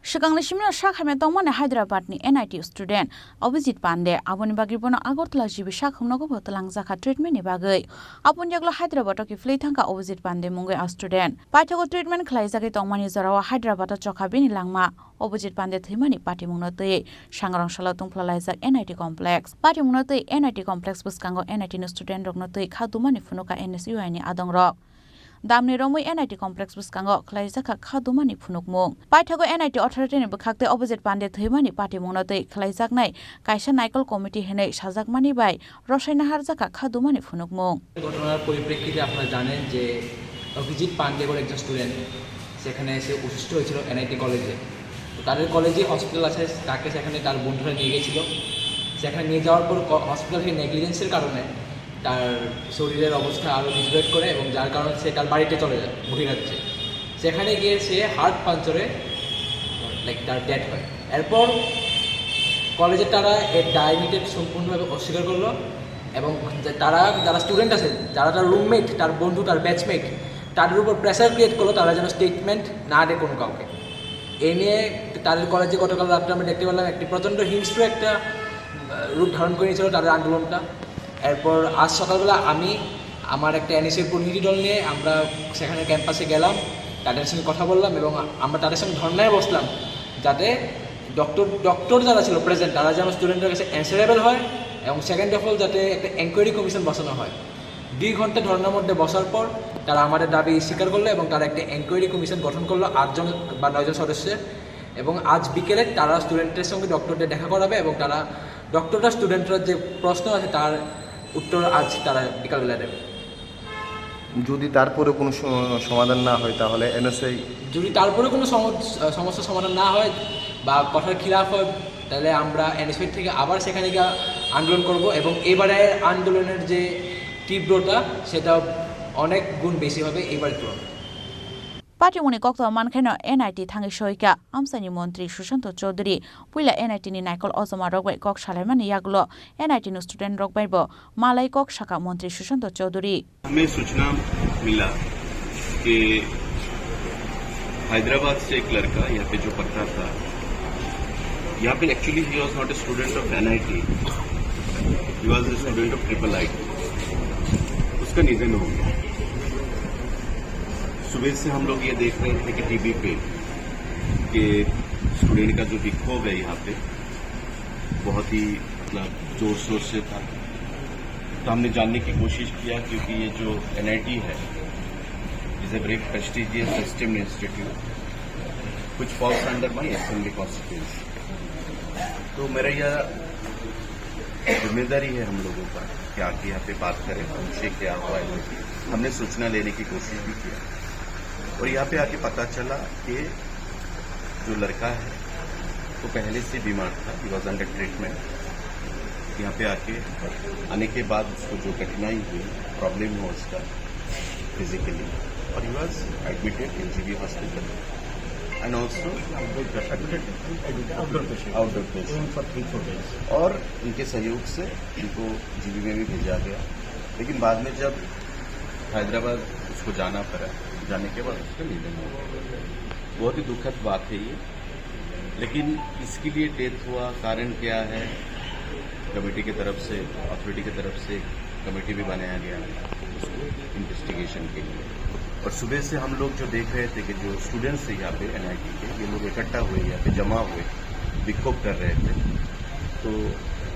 Swkangni simino sak hamya tongmani Hyderabad ni N I T student Abhijit Pande, aboni bagwi bono Agartala G B sak hamnogo bo twlangjakha treatment ni bagwi. Aboni yaglo Hyderabad o kiphilwi thangkha Abhijit Pande mungwi a student. Paithago treatment khlaijagwi tongmani jorao Hyderabad o chokha bini langma. Abhijit Pande thwimani patimungno twi Sangrong salo tungphlalaijak N I T complex. Patimungno twi N I T complex bwskango N I T ni student rokno twi kha dumani phunuka N S U I ni adongrok. Damni romwi N I T complex bwskango khlaijakha kha dumani phunukmung. Paithago N I T authority ni bwkhak tei Abhijit Pande thwimani patimungno twi khlaijaknai kaisa naikol committee hinwi sajakmani bai rosai naharjakha kha dumani phunukmung. ঘটনার পরিপ্রেক্ষিতে আপনারা জানেন যে অভিজিৎ পান্ডে বলে একজন স্টুডেন্ট সেখানে এসে অসুস্থ হয়েছিল এনআইটি কলেজে। তো তাদের কলেজে হসপিটাল আছে, তাকে সেখানে তার বন্ধুরা নিয়ে গেছিল। সেখানে নিয়ে যাওয়ার পর ক-, হসপিটাল থেকে নেগলিজেন্সের কারণে তার শরীরের অবস্থা আরও ডিটেরিওরেট করে এবং যার কারণে সে তার বাড়িতে চলে যায় বহিরাজ্যে। সেখানে গিয়ে সে হার্ট পাঞ্চারে, লাইক, তার ডেথ হয়। এরপর কলেজের তারা এর দায় নিতে সম্পূর্ণভাবে অস্বীকার করলো এবং যে তারা, যারা স্টুডেন্ট আছে, যারা তার রুমমেট, তার বন্ধু, তার ব্যাচমেট, তাদের উপর প্রেশার ক্রিয়েট করলো তারা যেন স্টেটমেন্ট না দেয় কোনো কাউকে। এ নিয়ে তাদের কলেজে গতকাল রাত্রে আমরা দেখতে পেলাম একটি প্রচণ্ড হিংস্র একটা, আহ, রূপ ধারণ করে নিয়েছিল তাদের আন্দোলনটা। এরপর আজ সকালবেলা আমি আমার একটা এনএসইউ প্রতিনিধি দল নিয়ে আমরা সেখানে ক্যাম্পাসে গেলাম, তাদের সঙ্গে কথা বললাম এবং আমরা তাদের সঙ্গে ধর্নায় বসলাম, যাতে ডক্টর, ডক্টর যারা ছিল প্রেজেন্ট, তারা যেন স্টুডেন্টদের কাছে অ্যান্সারেবল হয় এবং সেকেন্ড অফ অল যাতে একটা এনকোয়ারি কমিশন বসানো হয়। দুই ঘন্টা ধর্নার মধ্যে বসার পর তারা আমাদের দাবি স্বীকার করলো এবং তারা একটা এনকোয়ারি কমিশন গঠন করলো আটজন বা নয়জন সদস্যের। এবং আজ বিকেলে তারা স্টুডেন্টদের সঙ্গে ডক্টরদের দেখা করাবে এবং তারা, ডক্টররা স্টুডেন্টরা যে প্রশ্ন আছে তার উত্তর আজ তারা বিকালবেলা দেবে। যদি তারপরে কোনো স-, সমাধান না হয়, তাহলে এনএসআই যদি তারপরে কোনো সম-, সমস্যা সমাধান না হয় বা কথার খিলাফ হয়, তাহলে আমরা এনএসআই থেকে আবার সেখানে গিয়ে আন্দোলন করব এবং এবারে আন্দোলনের যে তীব্রতা, সেটা অনেক গুণ বেশি হবে এবার তুলনায়। Patimungni koktwma mankhaino N I T thangwi soikha amchaini montri Sushanta Chowdhury. Puila N I T ni naikol ojoma rok bai kok salaimani yagulo N I T ni student rok bai bo malai kok sakha montri Sushanta Chowdhury. हमें सूचना मिला कि हैदराबाद से एक लड़का यहाँ पे जो पढ़ता था, यहाँ पे actually he was not a student of N I T, he was a student of triple IT. उसका निधन हो गया। सुबह से हम लोग ये देख रहे थे कि टीवी पे कि स्टूडेंट का जो विक्षोभ है यहाँ पे, बहुत ही, मतलब, जोर शोर से था। तो हमने जानने की कोशिश किया, क्योंकि ये जो एनआईटी है, is a very prestigious esteemed institute, which falls under my assembly constituency। तो मेरा यह जिम्मेदारी है हम लोगों का कि आके यहाँ पे बात करें, पूछे क्या हुआ है। हमने सूचना लेने की कोशिश भी किया और यहाँ पे आके पता चला कि जो लड़का है, वो पहले से बीमार था, he was under treatment। यहाँ पे आके, आने के बाद उसको जो कठिनाई हुई, प्रॉब्लम हुआ उसका फिजिकली, और he was admitted in GB hospital and also outdoor patient। Outdoor patient. और उनके सहयोग से इनको जीबी में भी भेजा गया, लेकिन बाद में जब हैदराबाद उसको जाना पड़ा, जाने के बाद उसका निधन हो गया। बहुत ही दुखद बात है ये। लेकिन इसके लिए डेथ हुआ, कारण क्या है, कमेटी की तरफ से, अथॉरिटी की तरफ से कमेटी भी बनाया गया है उसको इन्वेस्टिगेशन के लिए। और सुबह से हम लोग जो देख रहे थे कि जो स्टूडेंट्स थे यहाँ पे एनआईटी के, ये लोग इकट्ठा हुए, यहाँ पे जमा हुए, विक्षोभ कर रहे थे। तो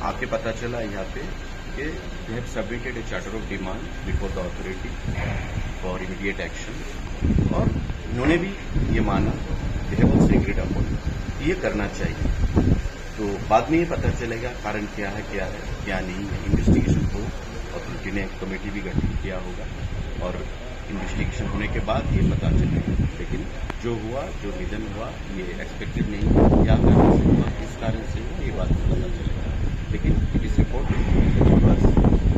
आके पता चला यहाँ पे कि they have submitted a charter of demand before the authority for immediate action, और उन्होंने भी ये माना, they have also agreed upon, ये करना चाहिए। तो बाद में ये पता चलेगा कारण क्या है, क्या है, क्या नहीं है। इन्वेस्टिगेशन हो, अथॉरिटी ने एक कमेटी भी गठित किया होगा और इन्वेस्टिगेशन होने के बाद ये पता चलेगा। लेकिन जो हुआ, जो निधन हुआ, ये एक्सपेक्टेड नहीं था। क्या कारण से हुआ, किस कारण से हुआ, ये बाद में पता चलेगा। लेकिन it is reported कि he was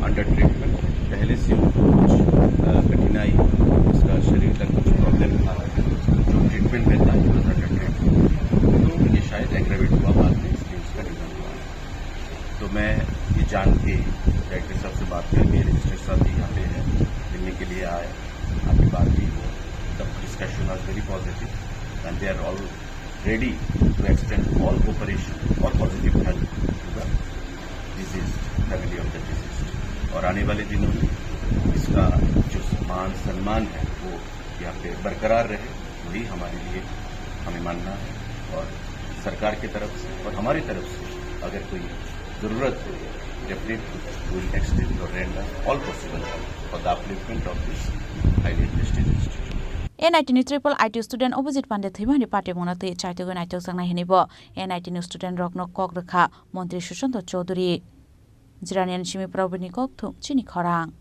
under treatment, पहले से उनको कुछ, अ, कठिनाई, उसका शरीर का कुछ प्रॉब्लम था, जो ट्रीटमेंट में था, he was under treatment। तो ये शायद एग्रेवेट हुआ, बाद में इसलिए उसका निधन हुआ। तो मैं ये जान के डायरेक्टर साहब से बात करके, रजिस्ट्रार साहब भी यहाँ पे हैं, मिलने के लिए आए, आपकी बात भी हुई। The discussion was very positive and they are all ready to extend all cooperation or positive help to the deceased, family of the deceased। और आने वाले दिनों में इसका जो मान सम्मान है, वो यहाँ पे बरकरार रहे, वही हमारे लिए, हमें मानना है। और सरकार की तरफ से और हमारी तरफ से अगर कोई ज़रूरत हो, definitely we will extend or render all possible help for the upliftment of this highly enlisted institution. N I T ni triple I T student Abhijit Pandey thwimani patimungno twi chaitugwi naitokjaknai hwnwi bo N I T ni student rokno kok rwkha Montri Sushanta Chowdhury. Jiranian simi Probini kokthung chini khorang.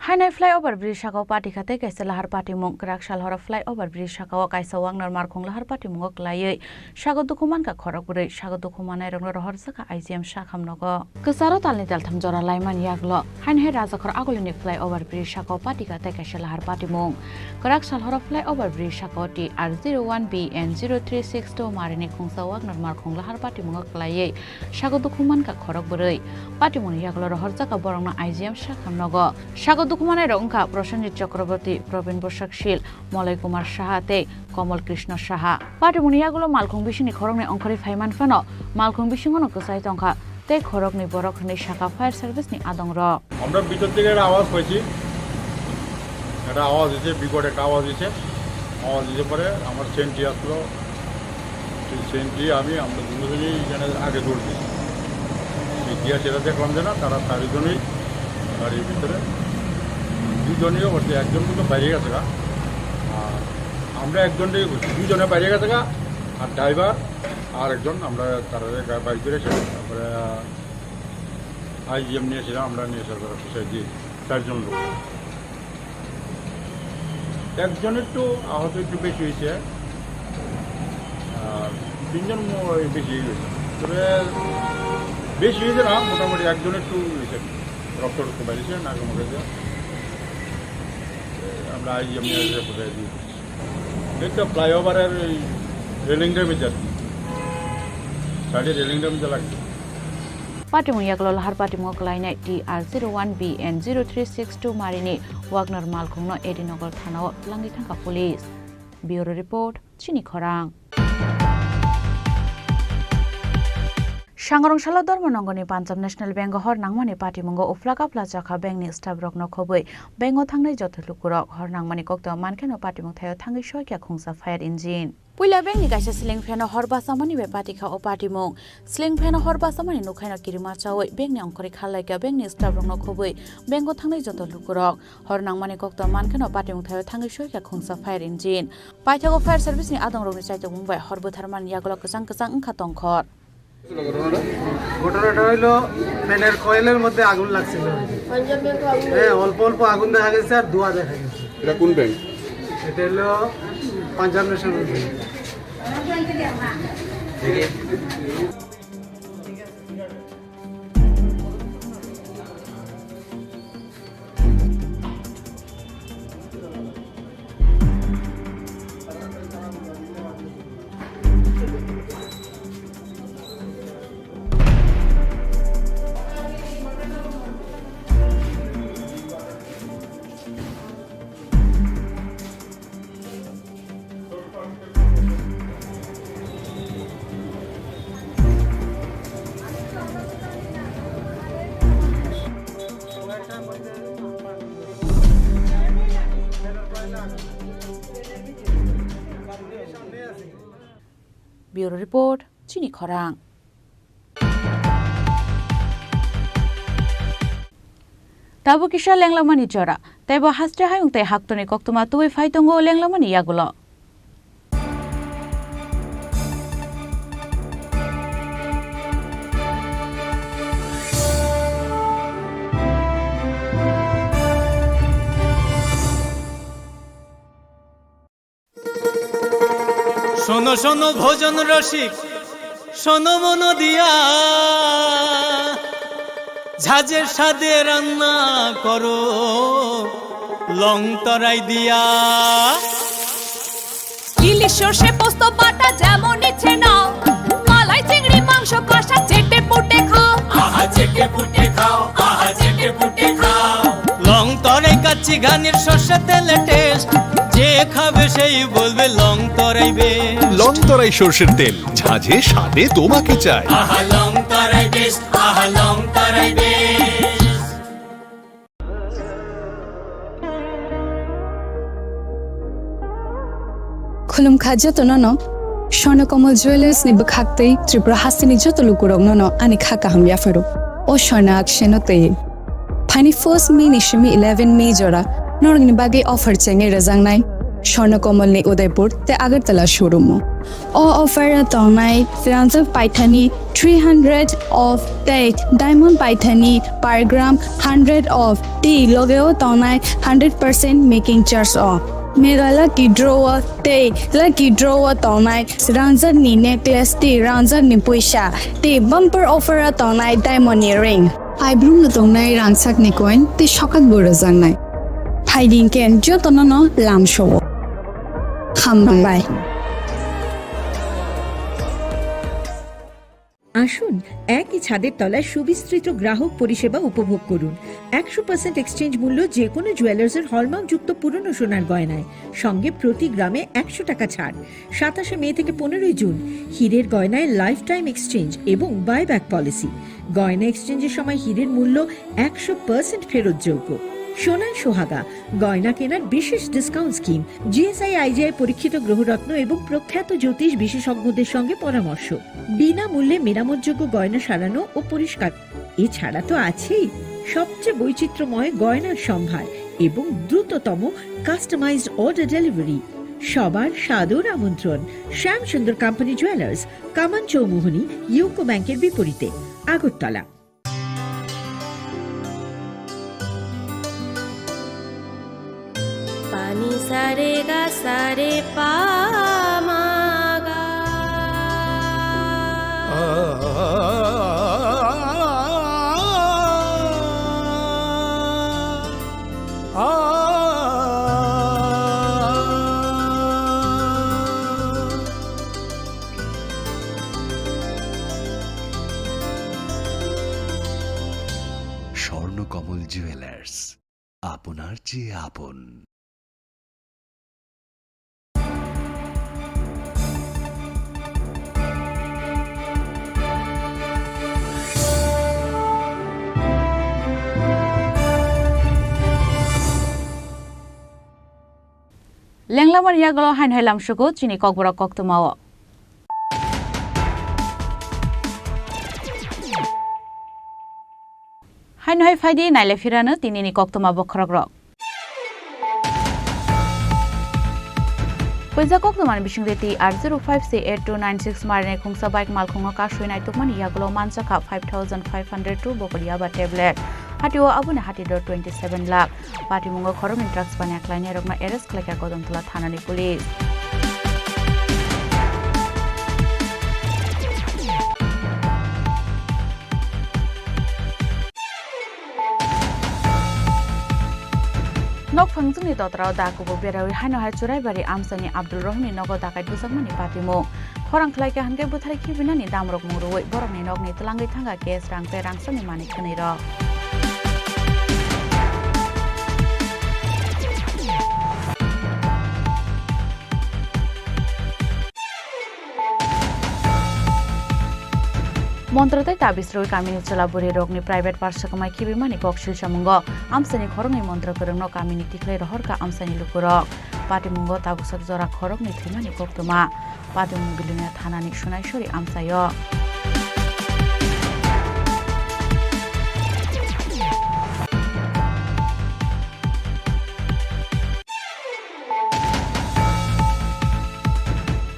Hainai flyover bridge sakao patikha tei kaisa lahar patimung. Kwrak sal horo flyover bridge sakao kaisa Wagner malkhung lahar patimungo kwlaiwi sago dukhu mankha khorok bwrwi. Sago dukhu mannairokno rohorjakha I G M sakham nogo. Kwcharo talni taltham jora laimani yagulo hainhai Rajakhor agulini flyover bridge sakao patikha tei kaisa lahar patimung. Kwrak sal horo flyover bridge sakao T R zero one B N zero three six two marini khungsa Wagner malkhung lahar patimungo kwlaiwi sago dukhu mankha khorok bwrwi. Patimungni yagulo rohorjakha borokno I G M sakham nogo. Sago dukhu mannairok wngkha Prosenjit Chakraborty, Probin Bwsaksil, Moloi Kumar Saha tei Komol Krishna Saha. Patimungni yagulo malkhung bisingni khoroknwi ongkhorwi phaiman phano malkhung bisingono kwchai tongkha tei khoroknwi borok hwnwi sakha fire service ni adongrok. আমরা ভিতর থেকে একটা আওয়াজ পাইছি, একটা আওয়াজ হয়েছে, বিকট একটা আওয়াজ হয়েছে। আওয়াজ হয়েছে পরে আমার সেন্ট্রি আসলো, সেই সেন্ট্রি আমি, আমরা দুজনেই এখানে আগে দৌড় দিই। সেই গিয়া সেটা দেখলাম যে না, তারা চারিজনেই গাড়ির ভিতরে, দুজনেই অবশ্যই, একজন কিন্তু বাইরে গেছে গা, আর আমরা একজনটাই করছি, দুজনে বাইরে গেছে গা, আর ড্রাইভার আর একজন, আমরা তারা বাইক করে এসে তারপরে আইজিএম নিয়ে এসেছিলাম, আমরা নিয়ে এসে তারা পিছাই দিই চারজন লোক। একজন একটু আহত, একটু বেশি হয়েছে, আর তিনজন মো-, বেশি হয়েছে। তবে বেশি হয়েছে না, মোটামুটি একজন একটু হয়েছে, রক্ত টক্ত বাইরেছে, নাকে মুখে দিয়ে। আমরা আইজিএম নিয়ে এসে কোথায় দিই। একটা ফ্লাইওভারের ওই রেলিং ড্যামেজ আর কি, সাইডে রেলিং ড্যামেজ লাগবে। Patimung yagulo lahar patimung kwlainai T R zero one B N zero three six two marini Wagner malkhungno A D Nagar thanao twlangwi thangkha police. Bureau report, chini khorang. Sangrong salo Dharmanagorni Punjab National Bank o hor nangmani patimungo uphla kaphla chakha bank ni staff rokno khobwi bank o thangnai joto lukurok. Hor nangmani koktwma mankheno patimung thaio thangwi soikha khungsa fire engine. Puila bank ni kaisa ceiling fan o hor bachamani bai patikha o patimung. Ceiling fan o hor bachamani nukhaino kirima chawi bank ni ongkhorwi kharlaikha bank ni staff rokno khobwi bank o thangnai joto lukurok. Hor nangmani koktwma mankheno patimung thaio thangwi soikha khungsa fire engine. Paithago fire service ni adongrokni chaitokmung bai hor bwtharmani yagulo kwchang kwchang wngkha tongkhor. ঘটনাটা হইলো ফ্যানের কয়েলের মধ্যে আগুন লাগছিল। হ্যাঁ, অল্প অল্প আগুন দেখা গেছে আর ধোঁয়া দেখা গেছে। এটা কোন ব্যাংক? এটা হলো Punjab national bank. Bureau Report, Chini Khorang. Tabuk kisa lenglamani jora, teibo haste hayung tei haktorni koktwma tubui phai tongo lenglamani yagulo. শোনো শোনো ভোজন রসিক, শোনো মন দিয়া, ঝাঁঝের স্বাদে রান্না করো লং তরাই দিয়া। ইলিশ সর্ষে পোস্ত বাটা যেমন ইচ্ছে নাও, মালাই চিংড়ি মাংস কষা চেটে পুটে খাও। আহা চেটে পুটে খাও, আহা চেটে পুটে খাও। লং তরাই কাচ্চি ঘানির সর্ষে তেলে টেস্ট, যে খাবে সেই বলবে লং তরাই বেস্ট। লং তরাই সর্ষের তেল, ঝাঁঝে স্বাদে তোমাকে চাই। আহা লং তরাই বেস্ট, আহা লং তরাই best. Khulumkha jotono no, Swarna Kamal Jewellers ni bwkhak tei Tripura hasteni joto lukurokno no ani kha kaham yapharo. O Swarna Akshay no tei. Phaini first May ni simi eleven May jora norokni bagwi offer chengwi rwjaknai Swarna Kamal ni Udaipur tei Agartala showroom o. O offer o tongnai rangjak paithani three hundred of tei diamond paithani per gram hundred of tei loge o tongnai hundred percent making charge o. Mega lucky draw o tei lucky draw o tongnai rangjak ni necklace tei rangjak ni puisa tei bumper offer o tongnai diamond ni ring. Aibrung no tongnai rangchak ni coin tei sokak bo rwjaknai. Phaidi hwnkhe jotono no lamsao. Hambai. আসুন, একই ছাদের তলায় সুবিস্তৃত গ্রাহক পরিষেবা উপভোগ করুন। একশো পার্সেন্ট এক্সচেঞ্জ মূল্য যে কোনো জুয়েলার্সের হলমার্কযুক্ত পুরনো সোনার গয়নায়, সঙ্গে প্রতি গ্রামে একশো টাকা ছাড়। সাতাশে মে থেকে পনেরোই জুন, হীরের গয়নায় লাইফ টাইম এক্সচেঞ্জ এবং বাইব্যাক পলিসি। গয়না এক্সচেঞ্জের সময় হীরের মূল্য একশো পার্সেন্ট ফেরতযোগ্য। সোনায় সোহাগা, গয়না কেনার বিশেষ ডিসকাউন্ট স্কিম, জিএসআই আইজিআই পরীক্ষিত গ্রহরত্ন এবং প্রখ্যাত জ্যোতিষ বিশেষজ্ঞদের সঙ্গে পরামর্শ। বিনামূল্যে মেরামতযোগ্য গয়না সারানো ও পরিষ্কার। এছাড়া তো আছেই সবচেয়ে বৈচিত্র্যময় গয়নার সম্ভার এবং দ্রুততম কাস্টমাইজড অর্ডার ডেলিভারি। সবার সাদর আমন্ত্রণ শ্যামসুন্দর কোম্পানি জুয়েলার্স, কামান চৌমুহনী, ইউকো ব্যাংকের বিপরীতে, Agartala. Pani sare ga sare pa ma ga. Swarnakamal jewellers, আপনার চেয়ে আপন। Lenglamani yagulo haino hai lamsugo chini kokborok koktwmao. Haino hai phaidi naile phirano tinini koktwma bokhorokrok. Puisa koktwmani bisingtwi T R zero five C eight two nine six marini khungsa bike malkhungo kasui naitukmani yagulo manjakha five thousand five hundred two bokoria ba tablet. Hatio aboni hatidor twenty seven lakh. Patimungo khoroknwi drugs baniya khlainairokno arrest khlaikha Kodamtala thanani police. Nokphang chwngni totrao da kubuk berawi haino hai Churaibari amchaini Abdul Rohimni nogo dakai bujakmani patimung. Khorang khlaikha hwnkhe bwthari khibinani damrok mungruwi borokni nokni twlangwi thangkha cash rang tei rangsani manwi khwnwirok. Montro tei tabis rwi kamini chwla bwrwi rokni private parsa kwmai khibimani kok silsamungo amchaini khoroknwi montro kwrwngno kamini tikhlai rohorkha amchaini lukurok. Patimungo tabuksak jora khoroknwi thwimani koktwma. Patimung Bilonia thanani Sunaisori amchaio.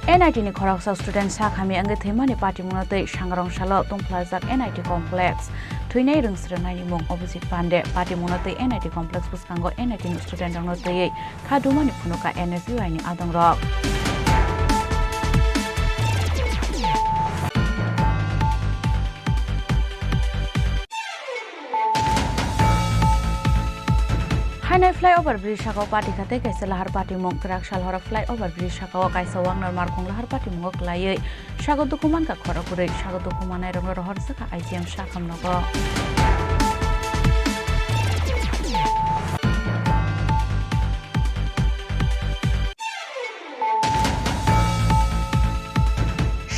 N I T ni khoroksa student sak hamya wngwi thwimani patimungno twi Sangrong salo tungphlajak N I T complex. Thwinai rwngsrwngnaini mung Abhijit Pande. Patimungno twi N I T complex bwskango N I T ni student rokno twiwi kha dumani phunukha N S U I ni adongrok. Hainai flyover bridge sakao patikha tei kaisa lahar patimung. Kwrak sal horo flyover bridge sakao kaisa wangnar markhong lahar patimungo kwlaiwi sago dukhu mankha khorok kwrwi. Sago dukhu mannairokno rohorjakha I G M sakham nogo.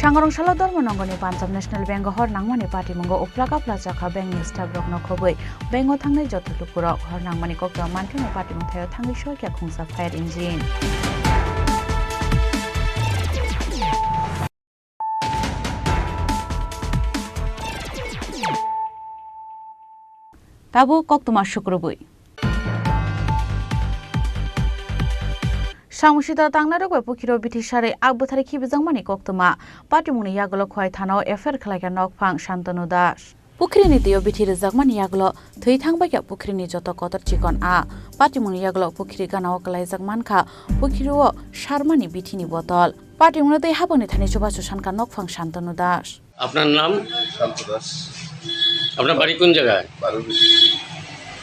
Sangrong salo Dharmanangani Punjab National Bank o hor nangmani patimungo uplak apla chakha bank ni staff rokno khobwi bank o thangnai joto lukurok. Hor nangmani koktwma mankheno patimung thaio thangwi soikha khungsa fire engine. Tabuk koktwma sukrubwi. Samung sitra tangnai rok bai pukhiro bithi sarwi ag bwthari khibijakmani koktwma. Patimungni yagulo Khowai thanao F I R khwlaikha nokphang Shantanu Das. Pukhrini twio bithi rwjakmani yagulo thwi thangbaikha pukhrini joto kotor chikon a. Patimungni yagulo pukhiri ganao kwlaijak mankha pukhiro sarmani bithini botol. Patimungno tei habangni thani chubachu sankha nokphang Shantanu Das. আপনার নাম? শান্ত দাস। আপনার বাড়ি কোন জায়গায়? বারো বিশ।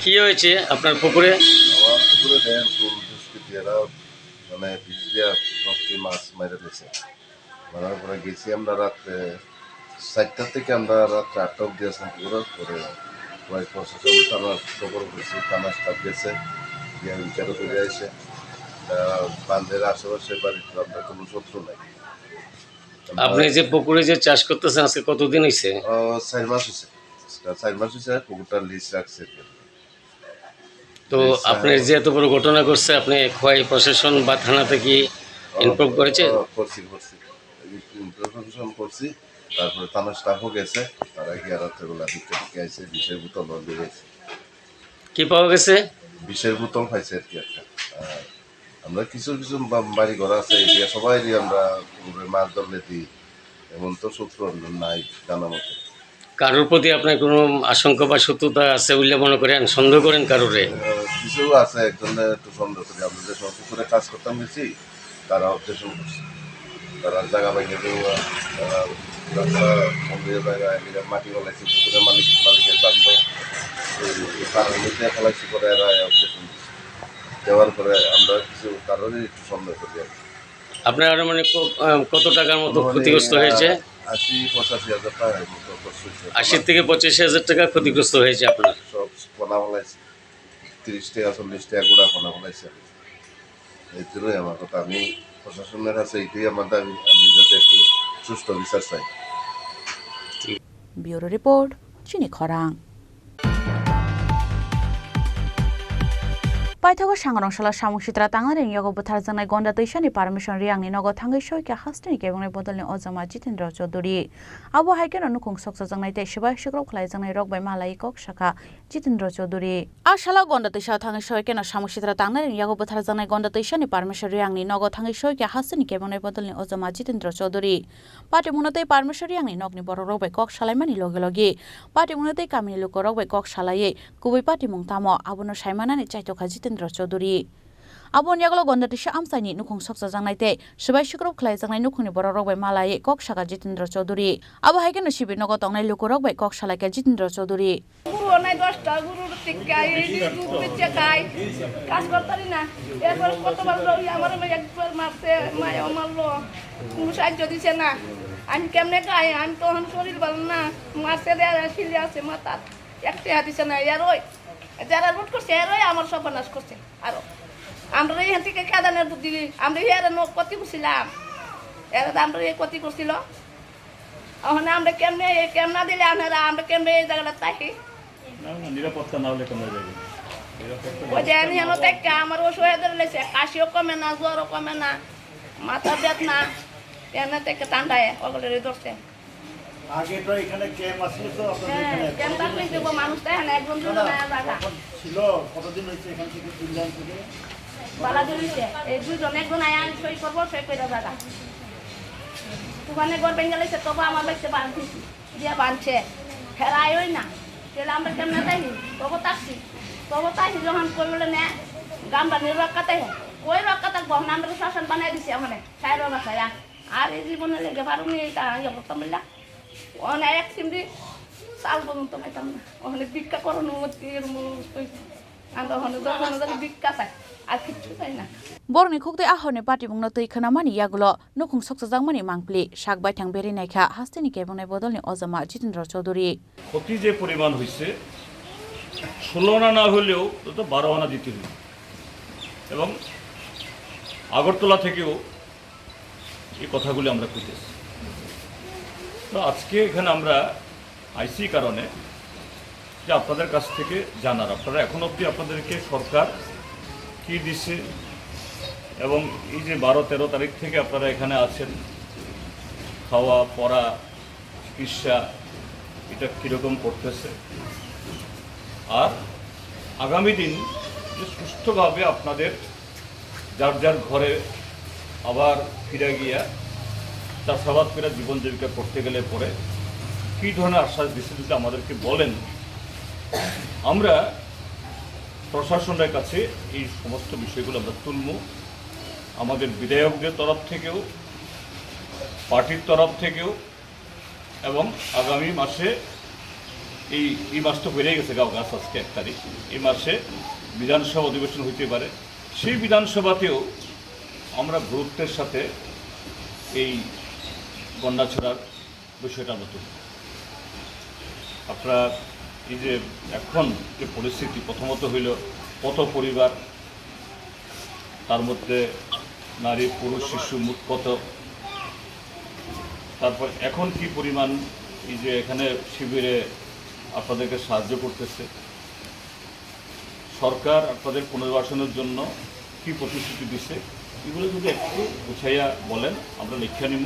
কি হয়েছে আপনার পুকুরে? আমার পুকুরে দেখেন কোন দুষ্কৃতীরা মানে বিষ দিয়া সবটি মাছ মেরে দিয়েছে। মারার পরে গেছি আমরা রাত্রে চারটা থেকে আমরা রাত্রে আটটা অবধি আছি পুকুরে। পরে কয়েক প্রশাসন থানার খবর হয়েছে, থানা স্টাফ গেছে, গিয়ে বিচারও করে আইছে। আহ, বান্ধের আশেপাশে বাড়িতে আমরা কোনো শত্রু নাই। আপনি যে পুকুরে যে চাষ করতেছেন, আজকে কতদিন হইছে? ও, চার মাস হইছে। আজকে চার মাস হইছে, পুকুরটা লিজ রাখছে আর কি। তো লিজ, আপনার আহ, যে এত বড় ঘটনা ঘটছে, আপনি খোয়াই প্রশাসন বা থানাতে কি ও, ইনফর্ম করেছেন? ও, করছি, করছি। ইনফরমেশন করছি, তারপরে থানার স্টাফও গেছে, তারা গিয়ে রাত্রেবেলা দেখতে দেখতে আইছে, বিষয় বোতল নিয়ে গেছে। কি পাওয়া গেছে? বিষের বোতল পাইছে আর কি একটা। আর আমরা কিছু কিছু বা-, বাড়ি ঘর আছে, এদিকে সবাই দিয়ে আমরা পুকুরে মাছ ধরলে দিই, এমন তো শত্রু আমরা নাই জানা মতো। কারোর প্রতি আপনার কোনো আশঙ্কা বা শত্রুতা আছে বলে মনে করেন, সন্দেহ করেন কারোরে? আহ, কিছু আছে, একজনের একটু সন্দেহ করি। আমরা যে সময় পুকুরে কাজ করতাম গেছি, তারা অবজেকশন করছে। তারা জায়গা বাইরে দেওয়া, তারা রাস্তা বন্ধ হয়ে জায়গা, এদিকে মাটি বলাইছে, পুকুরের মালিক, মালিকের বান্ধব। এই, এই পাড়ার মধ্যে ফেলাইছে, পরে এরা অবজেকশন দিচ্ছে। দেওয়ার পরে আমরা কিছু কারণে একটু সন্দেহ করি আর কি। আপনার আনুমানিক ক-, আহ, কত টাকার মতো আনুমানিক, ক্ষতিগ্রস্ত হয়েছে? আহ, আশি পঁচাশি হাজার টাকার মতো খরচ হয়েছে। আশি থেকে পঁচাশি হাজার টাকা ক্ষতিগ্রস্ত হয়েছে আপনার? সব পোনা ফেলাইছে। তিরিশ টাকা, চল্লিশ টাকা গুড়া পোনা ফেলাইছে। এই জন্যই আমার কথা, আমি প্রশাসনের কাছে এইটাই আমার দাবি, আমি যাতে একটু সুষ্ঠু বিচার চাই। Bureau report, Chini Khorang. Paithago Sangrong salo samung sitra tangnani yago bwtharjaknai Gonda Twisani permission riyangni nogo thangwi soikha hasteni kebengni bodolni ojama Jitendra Chaudhary. Abo hai kheno nukhung sokchajaknai tei swbai swkrok khlaijaknai rok bai malai kok sakha Jitendra Chaudhary. A salo Gonda Twisa thangwi soikha no samung sitra tangnani yago bwtharjaknai Gonda Twisani permission riyangni nogo thangwi soikha hasteni kebengni bodolni ojama Jitendra Chaudhary. Patimungno tei permission riyangni nokni borokrok bai kok salaimani loge loge patimungno tei kamini lukurok bai kok salaiwi kubui patimung tamo abono saimanani chaitokha Jitendra Chaudhary. Aboni yagulo Gonda Twisa amchaini nukhung sokchajaknai tei swbai swkrok khlaijaknai nukhungni borokrok bai malaiwi kok sakha Jitendra Chaudhary. Abo hai kheno sibir nogo tongnai lukurok bai kok salaikha Jitendra Chaudhary. গরু নাই দশটা, গরুর টিক্কা, এই যে দুধ বেচে খাই, কাজ করতারি না। এরপর কতবার লই আমার মেয়ে একবার মারছে, মায়ও মারলো, কোনো সাহায্য দিছে না। আমি কেমনে খাই? আমি তো এখন শরীর ভালো না, মারছে দেয়া শিলে আছে মাথার, একটা হাত দিছে না। এর ওই যারা লুট করছে, এর ওই আমার সর্বনাশ করছে। আরো আমরা এখান থেকে কাদানের বুদ্ধি, আমরা এর ন-, ক্ষতি করছিলাম, এরা তো আমরা এই ক্ষতি করছিল। এখন আমরা কেমনে, কেমনা দিলে আপনারা আমরা কেমনে এই জায়গাটা থাকি? না, না, নিরাপত্তা না হলে কেমনে যাবে? নিরাপত্তা ওই যে আমি ব্যবস্থা না এমন হলে থাকি, আমার অসুবিধা রয়েছে, কাশিও কমে না, জ্বরও কমে না, মাথা বেদনা, এমনি থেকে ঠান্ডায় ওগুলো ধরছে। আগে তো এখানে ক্যাম্প আসলে তো আপনাদের হ্যাঁ, এখানে ক্যাম্প থাকলে কি গো, মানুষ তো এখানে একজন দুজন আয়া জায়গা। কখন ছিল? কতদিন হয়েছে এখান থেকে ফিনল্যান্ড থেকে? বালা দিন হয়েছে। এই দুজন একজন আয়া আমি সই করবো, সই করে জায়গা। ওখানে ঘর ভেঙে গেছে, তবু আমার বাড়িতে বাঁধ দিছি। দিয়া বানছে, ফেরাইও না। তাহলে আমরা কেমনে তাই? তবু তাকছি। তবু তাই যখন কই বলে নে, গামলা নিয়ে রক্ষা তাই হয়। ওই রক্ষা থাকবো, এখন আমরা শাসন বানাই দিছি ওখানে। সাইড ওরা খায়া। আর এই জীবনে লেগে পারুনি, এটা ইয়ে করতাম বললা। ওখানে এক সিমড়ি চাল পর্যন্ত খাইতাম না। ওখানে ভিক্ষা করানো হচ্ছে, এর মূল হচ্ছে। আমরা ওখানে যখন ওদের ভিক্ষা চাই, আর কিচ্ছু চাই না। Borokni khukti ahorni patimungno twi khwnamani yagulo nukhung sokchajakmani mangpili sak baithang berwi naikha hasteni kebongnai bodolni ojama Jitendra Chaudhuri. ক্ষতি যে পরিমাণ হয়েছে, ষোলো আনা না হলেও তো বারো আনা দিতে হবে। এবং আগরতলা থেকেও এই কথাগুলি আমরা খুঁজেছি। তো আজকে এখানে আমরা আইসি কারণে যে আপনাদের কাছ থেকে জানার, আপনারা এখন অবধি আপনাদেরকে সরকার কি দিছে এবং এই যে বারো তেরো তারিখ থেকে আপনারা এখানে আছেন, খাওয়া, পড়া, চিকিৎসা, এটা কীরকম করতেছে, আর আগামী দিন যে সুষ্ঠুভাবে আপনাদের যার যার ঘরে আবার ফিরে গিয়া চাষাবাদ করে জীবন জীবিকা করতে গেলে পরে কী ধরনের আশ্বাস দিচ্ছে যদি আমাদেরকে বলেন, আমরা প্রশাসনের কাছে এই সমস্ত বিষয়গুলো আমরা তুলব। আমাদের বিধায়কদের তরফ থেকেও, পার্টির তরফ থেকেও এবং আগামী মাসে এই, এই মাস তো বেড়ে গেছে, গাও গাছ আজকে এক তারিখ, এই মাসে বিধানসভা অধিবেশন হইতে পারে। সেই বিধানসভাতেও আমরা গুরুত্বের সাথে এই গন্ডাছড়ার বিষয়টা আমরা তুলব। আপনারা এই যে এখন যে পরিস্থিতি, প্রথমত হইল কত পরিবার, তার মধ্যে নারী, পুরুষ, শিশু মোট কত, তারপর এখন কি পরিমাণ এই যে এখানে শিবিরে আপনাদেরকে সাহায্য করতেছে, সরকার আপনাদের পুনর্বাসনের জন্য কি প্রতিশ্রুতি দিছে, এগুলো যদি একটু গুছাইয়া বলেন, আমরা লিখে নিব।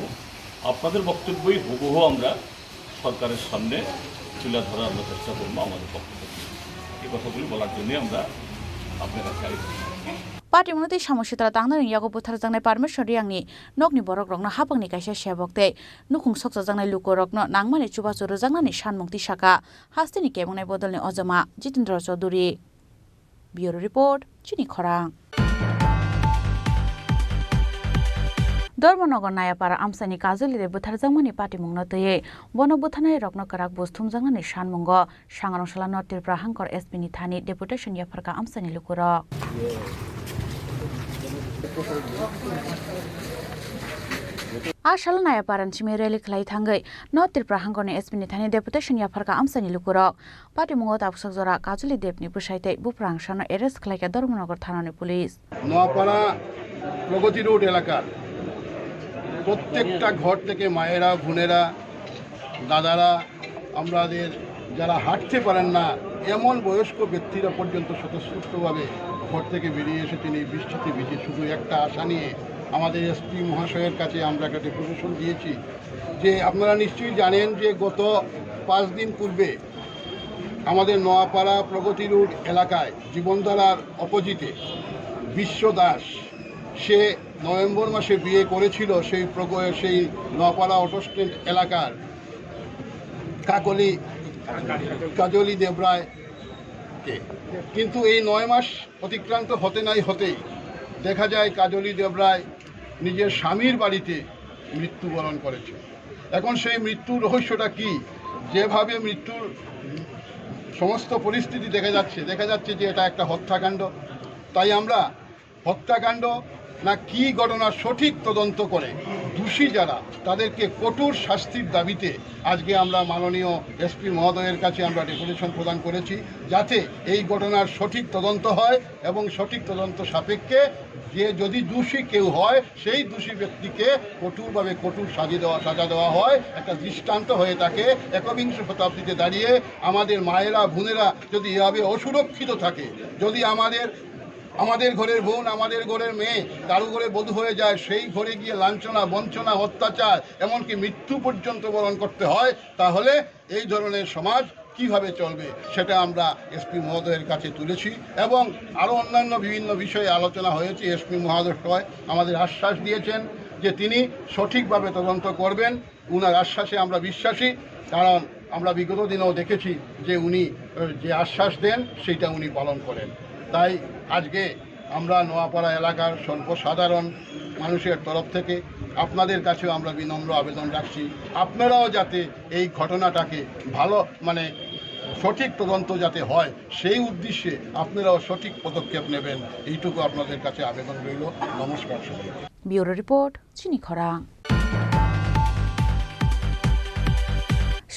আপনাদের বক্তব্যই হুবহু আমরা সরকারের সামনে তুলে ধরার আমরা চেষ্টা করবো আমাদের পক্ষ থেকে। এই কথাগুলি বলার জন্যই আমরা আপনার কাছে আইছি। Patimungno tei samung sitra tangnani yago butharjaknai Parmeshwar Riyangni nokni borokrokno hapangni kaisa sebok tei nukhung sokchajaknai lukurokno nangmani chubachu rwjaknani sanmung tisaka hasteni kebongnai bodolni ojama Jitendra Chaudhuri. Bureau Report, Chini Khorang. Dharmanagar Nayapara amchaini Kajoli de butharjakmani patimungno twiwi bono butharnairokno kwrak buj thumjaknani sanmungo Sangrong sala North Tripura hangkor S P ni thani deputation yapharkha amchaini lukurok. A salo Nayaparan simi rally khlai thangwi North Tripura hangkorni S P ni thani deputation yapharkha amchaini lukurok. Patimungo tabuksak jora Kajoli Debni bwsai tei buphang sano arrest khlaikha Dharmanagar thanani police. Noapara প্রগতি রোড এলাকার প্রত্যেকটা ঘর থেকে মায়েরা, বোনেরা, দাদারা, আমাদের যারা হাঁটতে পারেন না, এমন বয়স্ক ব্যক্তিরা পর্যন্ত স্বতঃস্ফূর্তভাবে ঘর থেকে বেরিয়ে এসেছেন এই বৃষ্টিতে ভিজে। শুধু একটা আশা নিয়ে আমাদের এসপি মহাশয়ের কাছে আমরা একটা ডেপুটেশন দিয়েছি যে আপনারা নিশ্চয়ই জানেন যে গত পাঁচ দিন পূর্বে আমাদের নোয়াপাড়া প্রগতি রোড এলাকায় জীবনধারার অপোজিটে বিশ্ব দাস, সে নভেম্বর মাসে বিয়ে করেছিল সেই প্রগ-, সেই নোয়াপাড়া অটো স্ট্যান্ড এলাকার কাকলি, কাজলি দেবরায়কে। কিন্তু এই নয় মাস অতিক্রান্ত হতে নাই হতেই দেখা যায় কাজলি দেবরায় নিজের স্বামীর বাড়িতে মৃত্যুবরণ করেছে। এখন সেই মৃত্যুর রহস্যটা কি? যেভাবে মৃত্যুর সমস্ত পরিস্থিতি দেখা যাচ্ছে, দেখা যাচ্ছে যে এটা একটা হত্যাকাণ্ড। তাই আমরা হত্যাকাণ্ড না কি ঘটনার সঠিক তদন্ত করে দোষী যারা, তাদেরকে কঠোর শাস্তির দাবিতে আজকে আমরা মাননীয় এসপি মহোদয়ের কাছে আমরা ডেপুটেশন প্রদান করেছি, যাতে এই ঘটনার সঠিক তদন্ত হয় এবং সঠিক তদন্ত সাপেক্ষে যে যদি দোষী কেউ হয়, সেই দোষী ব্যক্তিকে কঠোরভাবে কঠোর সাজা দেওয়া, সাজা দেওয়া হয়, একটা দৃষ্টান্ত হয়ে থাকে। একবিংশ শতাব্দীতে দাঁড়িয়ে আমাদের মায়েরা, বোনেরা যদি এভাবে অসুরক্ষিত থাকে, যদি আমাদের, আমাদের ঘরের বোন, আমাদের ঘরের মেয়ে কারো ঘরে বধূ হয়ে যায়, সেই ঘরে গিয়ে লাঞ্ছনা, বঞ্চনা, অত্যাচার, এমনকি মৃত্যু পর্যন্ত বরণ করতে হয়, তাহলে এই ধরনের সমাজ কিভাবে চলবে, সেটা আমরা এসপি মহোদয়ের কাছে তুলেছি এবং আরও অন্যান্য বিভিন্ন বিষয়ে আলোচনা হয়েছে। এসপি মহোদয় আমাদের আশ্বাস দিয়েছেন যে তিনি সঠিকভাবে তদন্ত করবেন। উনার আশ্বাসে আমরা বিশ্বাসী, কারণ আমরা বিগত দিনেও দেখেছি যে উনি, আহ, যে আশ্বাস দেন, সেইটা উনি পালন করেন। তাই আজকে আমরা নোয়াপাড়া এলাকার সর্বসাধারণ মানুষের তরফ থেকে আপনাদের কাছেও আমরা বিনম্র আবেদন রাখছি, আপনারাও যাতে এই ঘটনাটাকে ভালো, মানে, সঠিক তদন্ত যাতে হয়, সেই উদ্দেশ্যে আপনারাও সঠিক পদক্ষেপ নেবেন, এইটুকু আপনাদের কাছে আবেদন রইল। নমস্কার সবাইকে। Bureau Report, Chini Khorang.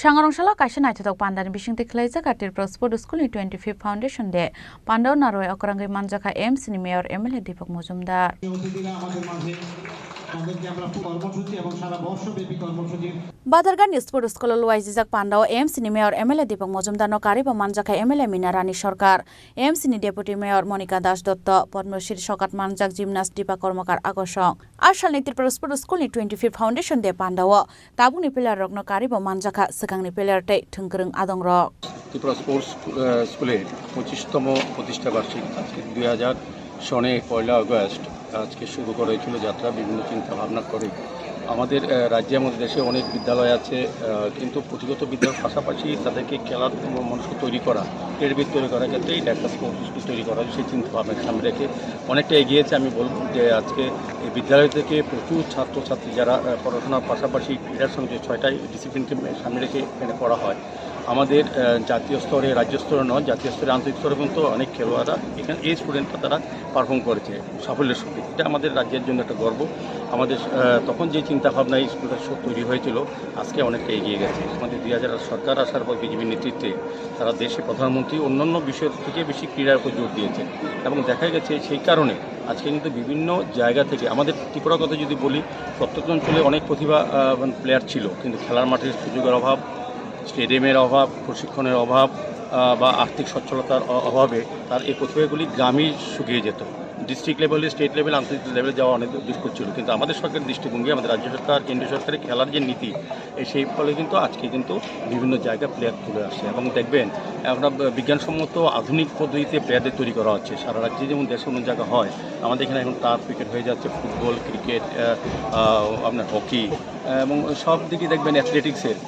Sangarong salo kaisa naithothok pandani bisingtwi khwlaijak Tripura Sports School ni twenty fifth Foundation Day. Pandao narwai okrangwi manjakha M C ni Mayor M L A Deepak Mojumdar. অতিথিরা আমাদের মাঝে, তাদেরকে আমরা কর্মসূচি এবং সারা বর্ষব্যাপী কর্মসূচির Badhargani Sports School o luaijijak pandao M C ni Mayor M L A Deepak Mojumdar no karibo manjakha M L A Mina Rani Sarkar, M C ni Deputy Mayor Monika Das Dotto, Padma Shri sokat manjak gymnast Deepa Karmakar Agosong. A salni Tripura Sports School ni twenty fifth Foundation Day pandao tabukni player rokno karibo manjakha swkangni player tei thwngkwrwng adongrok. Tripura sports স্কু-, আহ, স্কুলের পঁচিশতম প্রতিষ্ঠা বার্ষিক আজকে দুই হাজার সনে পয়লা আগস্ট আজকে শুরু করা হয়েছিল যাত্রা। বিভিন্ন চিন্তা ভাবনা করে আমাদের, আহ, রাজ্যে, আমাদের দেশে অনেক বিদ্যালয় আছে, আহ, কিন্তু পুঁথিগত বিদ্যার পাশাপাশি তাদেরকে খেলার ম-, মানুষকে তৈরি করা, ক্রীড়াবিদ তৈরি করার ক্ষেত্রে এই একটা স্পোর্টস স্কুল তৈরি করা হয়েছে। সেই চিন্তা ভাবনা সামনে রেখে অনেকটা এগিয়েছে। আমি বলবো যে আজকে এই বিদ্যালয় থেকে প্রচুর ছাত্রছাত্রী যারা, আহ, পড়াশোনার পাশাপাশি ক্রীড়ার সঙ্গে যে ছয়টা ডিসিপ্লিনকে সামনে রেখে এখানে পড়া হয়, আমাদের, আহ, জাতীয় স্তরে, রাজ্য স্তরে নয়, জাতীয় স্তরে, আঞ্চলিক স্তরে কিন্তু অনেক খেলোয়াড়রা এখানে, এই স্টুডেন্টরা তারা পারফর্ম করেছে সাফল্যের সঙ্গে। এটা আমাদের রাজ্যের জন্য একটা গর্ব। আমাদের, আহ, তখন যে চিন্তাভাবনা এই স্কুলটা সু-, তৈরি হয়েছিল, আজকে অনেকটা এগিয়ে গেছে। আমাদের দুই হাজার সরকার আসার পর বিজেপির নেতৃত্বে সারা দেশে প্রধানমন্ত্রী অন্যান্য বিষয় থেকে বেশি ক্রীড়ার উপর জোর দিয়েছে এবং দেখা গেছে সেই কারণে আজকে কিন্তু বিভিন্ন জায়গা থেকে, আমাদের ত্রিপুরার কথা যদি বলি, প্রত্যন্ত অঞ্চলে অনেক প্রতিভা, আহ, মানে প্লেয়ার ছিল, কিন্তু খেলার মাঠের সুযোগের অভাব, স্টেডিয়ামের অভাব, প্রশিক্ষণের অভাব, আহ, বা আর্থিক সচ্ছলতার অ-, অভাবে তার এই প্রতিভাগুলি গ্রামেই শুকিয়ে যেত। ডিস্ট্রিক্ট লেভেলে, স্টেট লেভেল, আন্তর্জাতিক লেভেলে যাওয়া অনেক দুষ্কর ছিল, কিন্তু আমাদের সরকারের দৃষ্টিভঙ্গি, আমাদের রাজ্য সরকার, কেন্দ্রীয় সরকারের খেলার যে নীতি, এই সেই ফলে কিন্তু আজকে কিন্তু বিভিন্ন জায়গায় প্লেয়ার তুলে আসছে। এবং দেখবেন, আমরা ব-, বিজ্ঞানসম্মত আধুনিক পদ্ধতিতে প্লেয়ারদের তৈরি করা হচ্ছে। সারা রাজ্যে যেমন দেশে অন্য জায়গা হয়, আমাদের এখানে এখন টার্ফ উইকেট হয়ে যাচ্ছে, ফুটবল, ক্রিকেট, আহ, আহ, আপনার হকি, আহ, এবং সব দিকে দেখবেন অ্যাথলেটিক্সের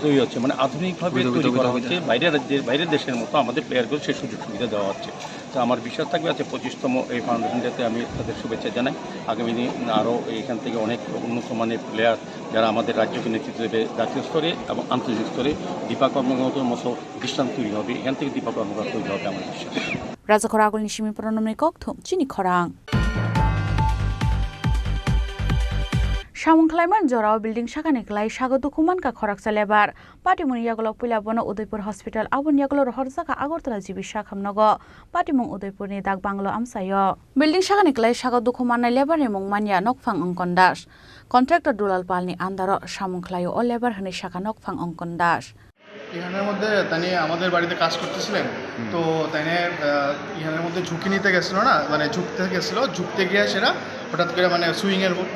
তৈরি হচ্ছে, মানে আধুনিকভাবে তৈরি করা হচ্ছে। বাইরের রাজ্যের, বাইরের দেশের মতো আমাদের প্লেয়ারগুলো সেই সুযোগ সুবিধা দেওয়া হচ্ছে। তো আমার বিশ্বাস থাকবে আজকে পঁচিশতম এই ফাউন্ডেশন ডেতে আমি তাদের শুভেচ্ছা জানাই। আগামী দিন আরও এখান থেকে অনেক উন্নত মানের প্লেয়ার, যারা আমাদের রাজ্যকে নেতৃত্ব দেবে জাতীয় স্তরে এবং আন্তর্জাতিক স্তরে, দীপা কর্মকারের মতো দৃষ্টান্ত তৈরি হবে। এখান থেকে দীপা কর্মকার তৈরি হবে আমার বিশ্বাস। Rajakhor agulni simi pronomni kokthum chini khorang. Samung khlaimani jorao building sakani klai sago dukhu mankha khoroksa lebar. Patimungni yagulo puila bono Udaipur Hospital, aboni yagulo rohorjakha Agartala G B Sakham nogo. Patimung Udaipurni Dak Banglo amchaio. Building sakani klai sago dukhu mannai lebarni mung manya Nokphang Angkon Das. Contractor Dulal Palni andaro samung khlaio o lebar hwnwi sakha Nokphang Angkon Das. এখানের মধ্যে তানি আমাদের বাড়িতে কাজ করতেছিলেন। হুম। তো তাইনে, আহ, এখানের মধ্যে ঝুঁকি নিতে গেছিল না, মানে ঝুঁকতে গেছিল, ঝুঁকতে গিয়ে সেটা হঠাৎ করে মানে সুইংয়ের ব-,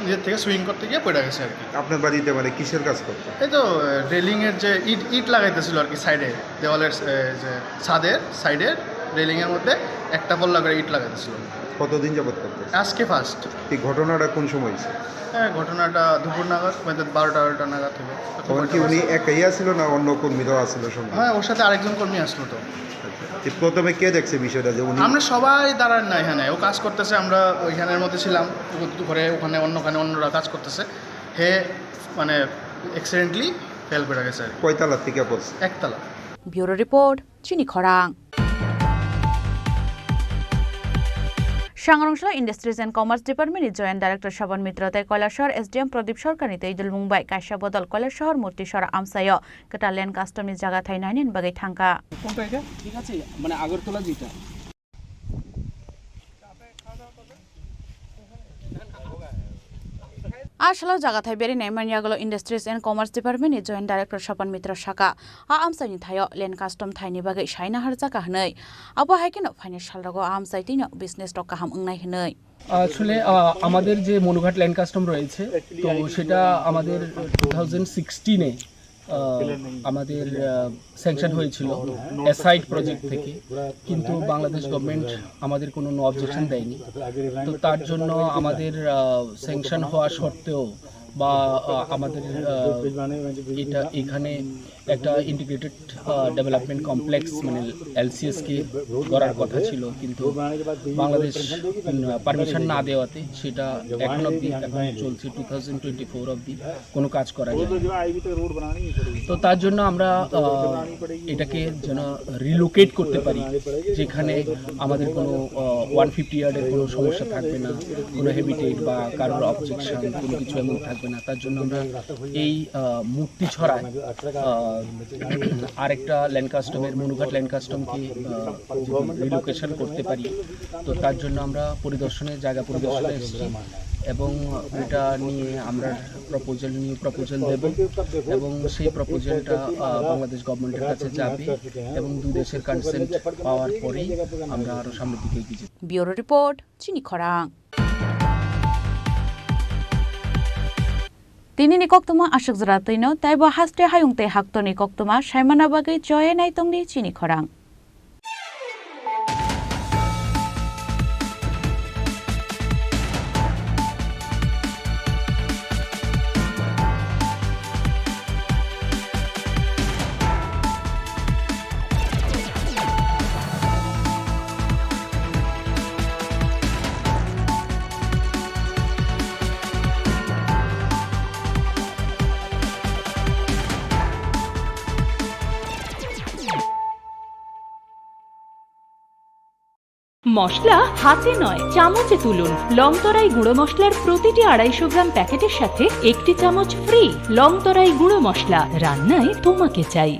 ইয়ের থেকে সুইং করতে গিয়ে পড়ে গেছে আর কি। আপনার বাড়িতে মানে কিসের কাজ করতো? এই তো, আহ, রেলিংয়ের যে ইট, ইট লাগাইতেছিল আর কি সাইডে, দেওয়ালের, আহ, যে ছাদের সাইডের রেলিংয়ের মধ্যে একটা পল্লা করে ইট লাগাইতেছিল। কতদিন যাবত করতেছে? আজকে ফার্স্ট। এই ঘটনাটা কোন সময় হয়েছে? হ্যাঁ, ঘটনাটা দুপুর নাগাদ, মানে বারোটা আড়াইটা নাগাদ হবে। তখন কি উনি একাই আসছিল না অন্য কর্মীরাও আসছিল সঙ্গে? হ্যাঁ, ওর সাথে আরেকজন কর্মী আসলো তো। আচ্ছা। তো প্রথমে কে দেখছে বিষয়টা যে উনি আমরা সবাই দাঁড়ান না এখানে, ও কাজ করতেছে, আমরা ওইখানের মধ্যে ছিলাম, ও ঘরে ওখানে অন্যখানে অন্যরা কাজ করতেছে। হে মানে অ্যাক্সিডেন্টলি ফেল করে গেছে আর কি। কয়তলা থেকে পড়ছে? একতলা। Bureau Report, Chini Khorang. Sangrongshla Industries and Commerce Department ni Joint Director Saban Mitra tei Kailasahar S D M Pradip Sarkar ni twi dulmung bai kaisa bodol Kailasahar Murtisora amchaio kwtal land custom ni jaga thai nainani bagwi thangkha. কোনটা এটা? ঠিক আছে, মানে আগরতলা যেটা। A salo jaga thai beri naimani yagulo Industries and Commerce Department ni Joint Director Sapan Mitra saka, a amchaini thaio land custom thaini bagwi saina harjaka hwnwi. Abo hai kheno phaini salrogo a amchai twino business rok kaham wngnai hwnwi. আসলে, আহ, আমাদের যে Manughat land custom রয়েছে, তো সেটা আমাদের two thousand সিক্সটিনে, আহ, আমাদের, আহ, স্যাংশন হয়েছিল অ্যাসাইড প্রজেক্ট থেকে, কিন্তু বাংলাদেশ গভর্নমেন্ট আমাদের কোনো অবজেকশন দেয়নি। তো তার জন্য আমাদের, আহ, স্যাংশন হওয়া সত্ত্বেও বা, আহ, আমাদের, আহ, এটা এখানে একটা ইন্টিগ্রেটেড, আহ, ডেভেলপমেন্ট কমপ্লেক্স মানে এলসিএসকে করার কথা ছিল, কিন্তু বাংলাদেশ, উম, পারমিশন না দেওয়াতে সেটা এখন অবধি, এখন চলছে টু থাউজেন্ড টোয়েন্টি ফোর অবধি কোনো কাজ করা যায়। তো তার জন্য আমরা, আহ, এটাকে যেন রিলোকেট করতে পারি, যেখানে আমাদের কোনো, আহ, ওয়ান ফিফটি ইয়ার্ডের কোনো সমস্যা থাকবে না, কোনো হ্যাবিটেট বা কারোর অবজেকশন, কোনো কিছু এমন থাকবে না। তার জন্য আমরা এই, আহ, মূর্তি ছড়ায়, আহ, আরেকটা ল্যান্ড কাস্টমের, মনুঘাট ল্যান্ড কাস্টমকে, আহ, যদি রিলোকেশন করতে পারি, তো তার জন্য আমরা পরিদর্শনে, জায়গা পরিদর্শনে এসেছি এবং ওটা নিয়ে আমরা প্রপোজাল, নিউ প্রপোজাল দেব এবং সেই প্রপোজালটা, আহ, বাংলাদেশ গভর্নমেন্টের কাছে যাবে এবং দুই দেশের কনসেন্ট পাওয়ার পরেই আমরা আরও সামনের দিকে এগিয়ে যেতে। Bureau report, Chini Khorang. Tinini koktwma aswk jora twino, taibo haste hayung tei haktorni koktwma saimana bagwi choye naitongdi Chini Khorang. মশলা হাতে নয়, চামচে তুলুন। লংতরাই গুঁড়ো মশলার প্রতিটি আড়াইশো গ্রাম প্যাকেটের সাথে একটি চামচ ফ্রি। লংতরাই গুঁড়ো মশলা, রান্নায় তোমাকে চাই।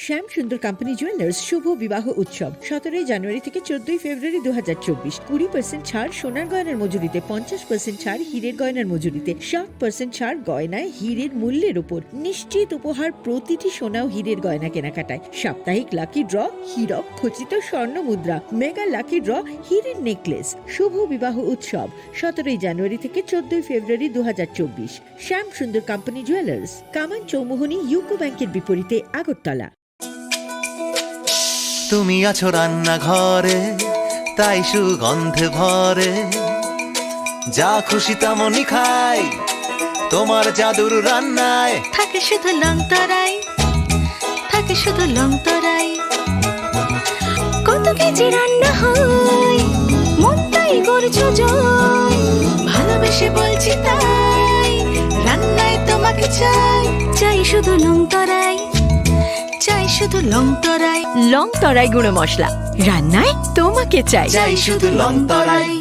শ্যাম সুন্দর কোম্পানি জুয়েলার্স শুভ বিবাহ উৎসব সতেরোই জানুয়ারি থেকে চোদ্দই ফেব্রুয়ারি দু হাজার চব্বিশ। কুড়ি পার্সেন্ট ছাড় সোনার গয়নার মজুরিতে, পঞ্চাশ পার্সেন্ট ছাড় হীরের গয়নার মজুরিতে, সাত পার্সেন্ট ছাড় গয়নায় হীরের মূল্যের উপর। নিশ্চিত উপহার প্রতিটি সোনা ও হীরের গয়না কেনাকাটায়। সাপ্তাহিক লাকি ড্র, হীরক খচিত স্বর্ণ মুদ্রা, মেগা লাকি ড্র, হীরের নেকলেস। শুভ বিবাহ উৎসব সতেরোই জানুয়ারি থেকে চোদ্দই ফেব্রুয়ারি দু হাজার চব্বিশ। শ্যাম সুন্দর কোম্পানি জুয়েলার্স, কামান চৌমুহনী ইউকো ব্যাংকের বিপরীতে আগরতলা। তুমি আছো রান্নাঘরে, তাই সুগন্ধে ভরে। যা খুশি তেমনই খাই, তোমার জাদুর রান্নায়। থাকে শুধু লংতরাই, থাকে শুধু লংতরাই। কত কেজি রান্না হয়, মনটাই করছো জয়। ভালোবেসে বলছি তাই, রান্নায় তোমাকে চাই। চাই শুধু লংতরাই, চাই শুধু লংতরাই। লংতরাই গুঁড়ো মশলা, রান্নায় তোমাকে চাই। চাই শুধু লংতরাই।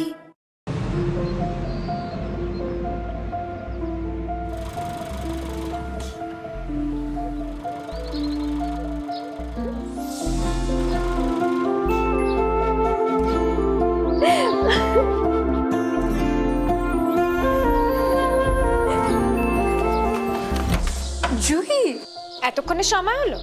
জুহি, এতক্ষণে সময় হলো?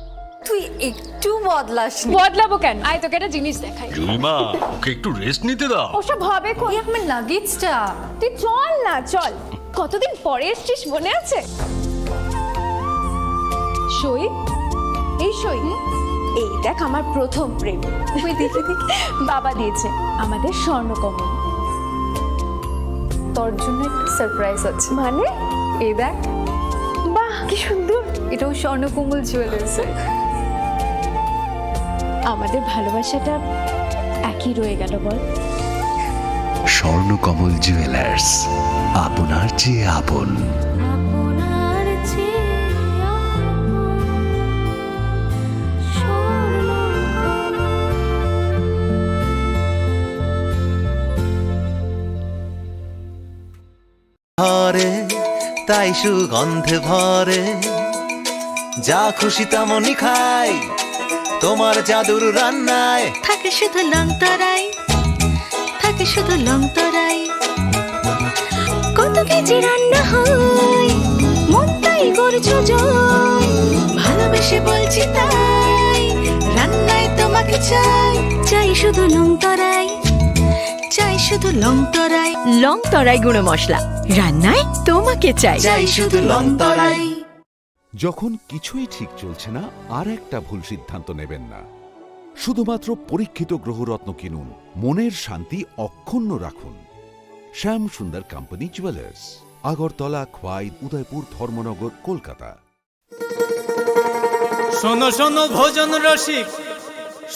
তুই একটু বদলাসনি। বদলাবো কেন? আয়, তোকে একটা জিনিস দেখাই। জুইমা, ওকে একটু রেস্ট নিতে দাও। ওসব হবে কোন? এই আমার লাগেজটা। তুই চল না, চল। কতদিন পরে এসছিস, মনে আছে? সই, এই সই। এই দেখ, আমার প্রথম প্রেম। ওই দেখে দেখে বাবা দিয়েছে আমাদের স্বর্ণকমল। তোর জন্য একটা সারপ্রাইজ আছে। মানে? এই দেখ। বাহ, কি সুন্দর। এটাও স্বর্ণকমল জুয়েলার্সের। আমাদের ভালোবাসাটা একই রয়ে গেল, বল? স্বর্ণকমল জুয়েলার্স, আপনার চেয়ে আপন। আপনার চেয়ে আপন স্বর্ণকমল। হরে, তাই সুগন্ধে ভরে। যা খুশি তেমনই খাই, তোমার জাদুর রান্নায়। থাকে শুধু লং তরাই, থাকে শুধু লং তরাই। কত কেজি রান্না হয়, মনটাই করছো জয়। ভালোবেসে বলছি তাই, রান্নায় তোমাকে চাই। চাই শুধু লং তরাই, চাই শুধু লং তরাই। লং তরাই গুঁড়ো মশলা, রান্নায় তোমাকে চাই। চাই শুধু লং তরাই। যখন কিছুই ঠিক চলছে না, আর একটা ভুল সিদ্ধান্ত নেবেন না। শুধুমাত্র পরীক্ষিত গ্রহরত্ন কিনুন, মনের শান্তি অক্ষুণ্ণ রাখুন। শ্যাম সুন্দর কোম্পানি জুয়েলার্স, আগরতলা, খোয়াই, উদয়পুর, ধর্মনগর, কলকাতা। শোনো শোনো ভোজন রসিক,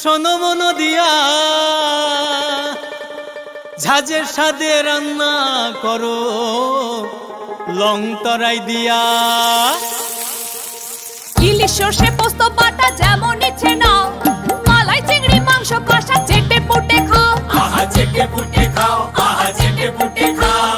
শোনো মন দিয়া, ঝাঁঝের স্বাদে রান্না করো লং তরাই দিয়া। ইলিশ সর্ষে পোস্ত বাটা যেমন ইচ্ছে নাও, মালাই চিংড়ি মাংস কষা চেটে পুটে খাও। আহা চেটে পুটে খাও, আহা চেটে পুটে খাও।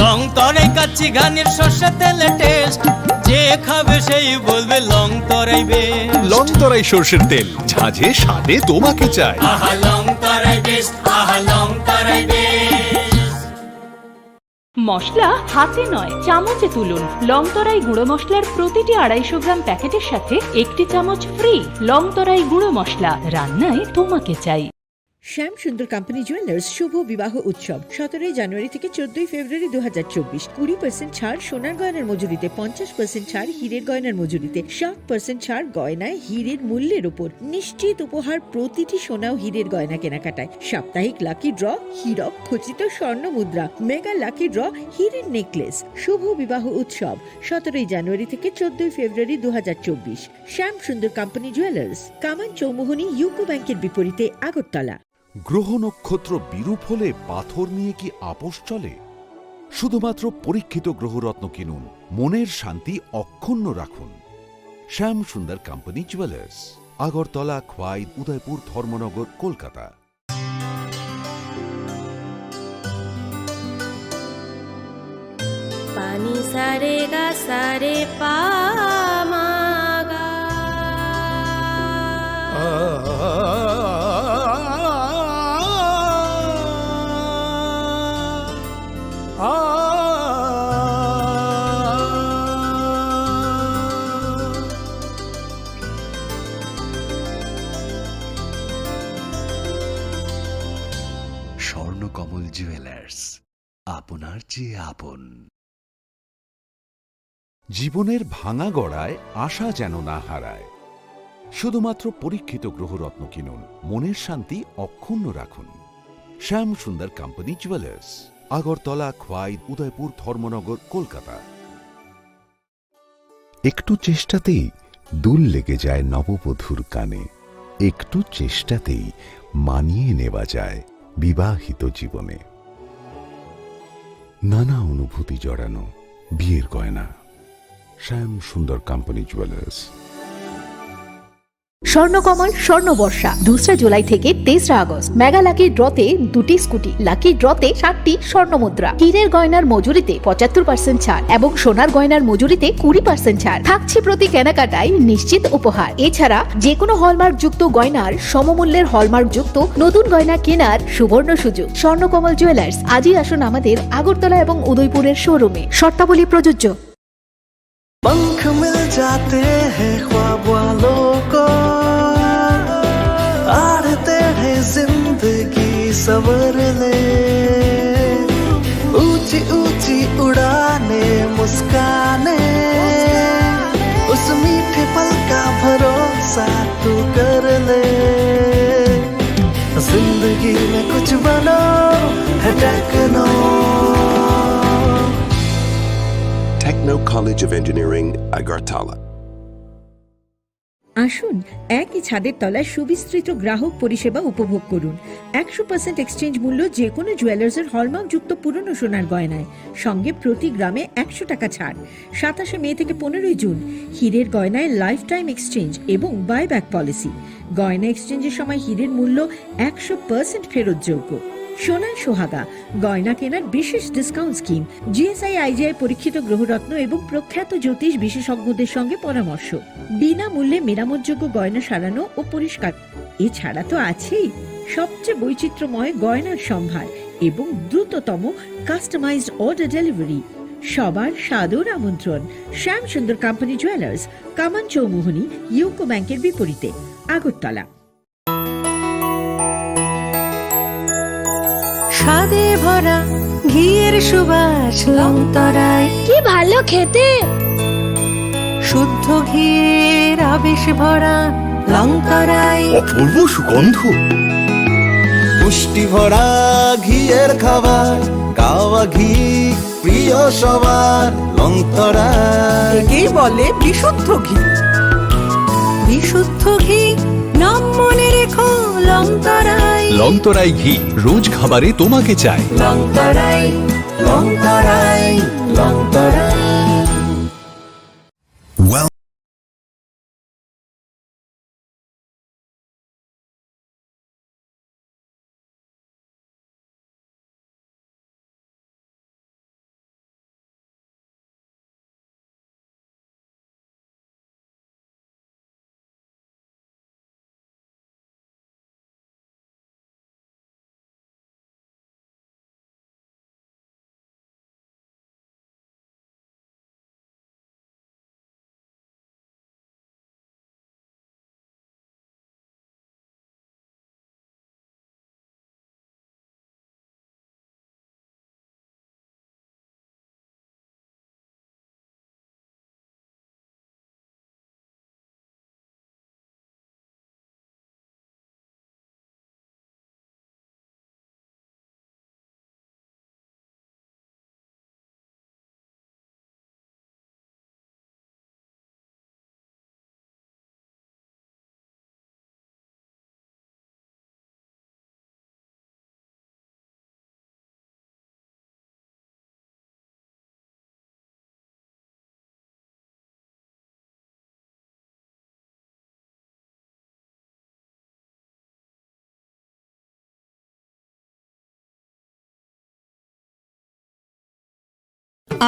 লং তরাই কাচ্চি ঘানির সর্ষে তেলে টেস্ট, যে খাবে সেই বলবে লং তরাই বেস্ট। লং তরাই সর্ষের তেল, ঝাঁঝে স্বাদে তোমাকে চাই। আহা লং তরাই বেস্ট, আহা লং তরাই বেস্ট। মশলা হাতে নয়, চামচে তুলুন। লং তরাই গুঁড়ো মশলার প্রতিটি আড়াইশো গ্রাম প্যাকেটের সাথে একটি চামচ ফ্রি। লং তরাই গুঁড়ো মশলা, রান্নায় তোমাকে চাই। শ্যাম সুন্দর কোম্পানি জুয়েলার্স শুভ বিবাহ উৎসব সতেরোই জানুয়ারি থেকে চোদ্দই ফেব্রুয়ারি দু হাজার চব্বিশ। কুড়ি পার্সেন্ট ছাড় সোনার গয়নার মজুরিতে, পঞ্চাশ পার্সেন্ট ছাড় হীরের গয়নার মজুরিতে, সাত পার্সেন্ট ছাড় গয়নায় হীরের মূল্যের উপর। নিশ্চিত উপহার প্রতিটি সোনা ও হীরের গয়না কেনাকাটায়। সাপ্তাহিক লাকি ড্র, হীরক খচিত স্বর্ণ মুদ্রা, মেগা লাকি ড্র, হীরের নেকলেস। শুভ বিবাহ উৎসব সতেরোই জানুয়ারি থেকে চোদ্দই ফেব্রুয়ারি দু হাজার চব্বিশ। শ্যাম সুন্দর কোম্পানি জুয়েলার্স, কামান চৌমুহনী ইউকো ব্যাংকের বিপরীতে, আগরতলা। গ্রহ নক্ষত্র বিরূপ হলে পাথর নিয়ে কি আপোষ চলে? শুধুমাত্র পরীক্ষিত গ্রহরত্ন কিনুন, মনের শান্তি অক্ষুণ্ণ রাখুন। Shyam Sundar company jewellers, Agartala, Khowai, Udaipur, Dharmanagar, Kolkata. Pani sare ga sare pa ma ga. Swarnakamal jewellers, আপনার চেয়ে আপন। জীবনের ভাঙা গড়ায় আশা যেন না হারায়। শুধুমাত্র পরীক্ষিত গ্রহরত্ন কিনুন, মনের শান্তি অক্ষুণ্ণ রাখুন। শ্যাম সুন্দর কোম্পানি জুয়েলার্স, আগরতলা, খোয়াই, উদয়পুর, ধর্মনগর, কলকাতা। একটু চেষ্টাতেই দুল লেগে যায় নববধূর কানে, একটু চেষ্টাতেই মানিয়ে নেওয়া যায় বিবাহিত জীবনে। নানা অনুভূতি জড়ানো বিয়ের গয়না। শ্যাম সুন্দর কোম্পানি জুয়েলার্স। স্বর্ণকমল স্বর্ণবর্ষা, দোসরা জুলাই থেকে তেসরা আগস্ট। মেগা লাকি ড্রতে দুটি স্কুটি, লাকি ড্রতে সাতটি স্বর্ণ মুদ্রা, হীরের গয়নার মজুরিতে পঁচাত্তর পার্সেন্ট ছাড় এবং সোনার গয়নার মজুরিতে কুড়ি পার্সেন্ট ছাড়। থাকছে প্রতি কেনাকাটায় নিশ্চিত উপহার। এছাড়া যে কোনো হলমার্কযুক্ত গয়নার সমমূল্যের হলমার্কযুক্ত নতুন গয়না কেনার সুবর্ণ সুযোগ। স্বর্ণকমল জুয়েলার্স, আজই আসুন আমাদের আগরতলা এবং উদয়পুরের শোরুমে। শর্তাবলী প্রযোজ্য। पंख मिल जाते हैं ख्वाब वालों को, आड़े टेढ़े जिंदगी सवर ले। ऊंची ऊंची उड़ाने, मुस्काने, उस मीठे पल का भरोसा तू कर ले। जिंदगी में कुछ बनो है techno. Techno College of Engineering, Agartala. আসুন, একই ছাদের তলায় সুবিস্তৃত গ্রাহক পরিষেবা উপভোগ করুন। একশো পার্সেন্ট এক্সচেঞ্জ মূল্য যে কোনো জুয়েলার্সের হলমার্কযুক্ত পুরনো সোনার গয়নায়, সঙ্গে প্রতি গ্রামে একশো টাকা ছাড়। সাতাশে মে থেকে পনেরোই জুন, হীরের গয়নায় লাইফ টাইম এক্সচেঞ্জ এবং বাইব্যাক পলিসি। গয়না এক্সচেঞ্জের সময় হীরের মূল্য একশো পার্সেন্ট ফেরতযোগ্য। সোনায় সোহাগা, গয়না কেনার বিশেষ ডিসকাউন্ট স্কিম, জিএসআই আইজিআই পরীক্ষিত গ্রহরত্ন এবং প্রখ্যাত জ্যোতিষ বিশেষজ্ঞদের সঙ্গে পরামর্শ, বিনামূল্যে মেরামতযোগ্য গয়না সারানো ও পরিষ্কার। এছাড়া তো আছেই সবচেয়ে বৈচিত্র্যময় গয়নার সম্ভার এবং দ্রুততম কাস্টমাইজড অর্ডার ডেলিভারি। সবার সাদর আমন্ত্রণ শ্যাম সুন্দর কোম্পানি জুয়েলার্স, কামান চৌমুহনী, ইউকো ব্যাংকের বিপরীতে, আগরতলা। স্বাদে ভরা ঘিয়ের সুবাস লংতরাই। কি ভালো খেতে! শুদ্ধ ঘিয়ের আবেশ ভরা লংতরাই। অপূর্ব সুগন্ধ। পুষ্টি ভরা ঘিয়ের খাবার, কাওয়া ঘি প্রিয় সবার, লংতরাই। একেই বলে বিশুদ্ধ ঘি। বিশুদ্ধ ঘি, নাম মনে রেখো, লংতরাই। লংতরাই ঘি, রোজ খাবারে তোমাকে চাই। লংতরাই, লংতরাই, লংতরাই। Well,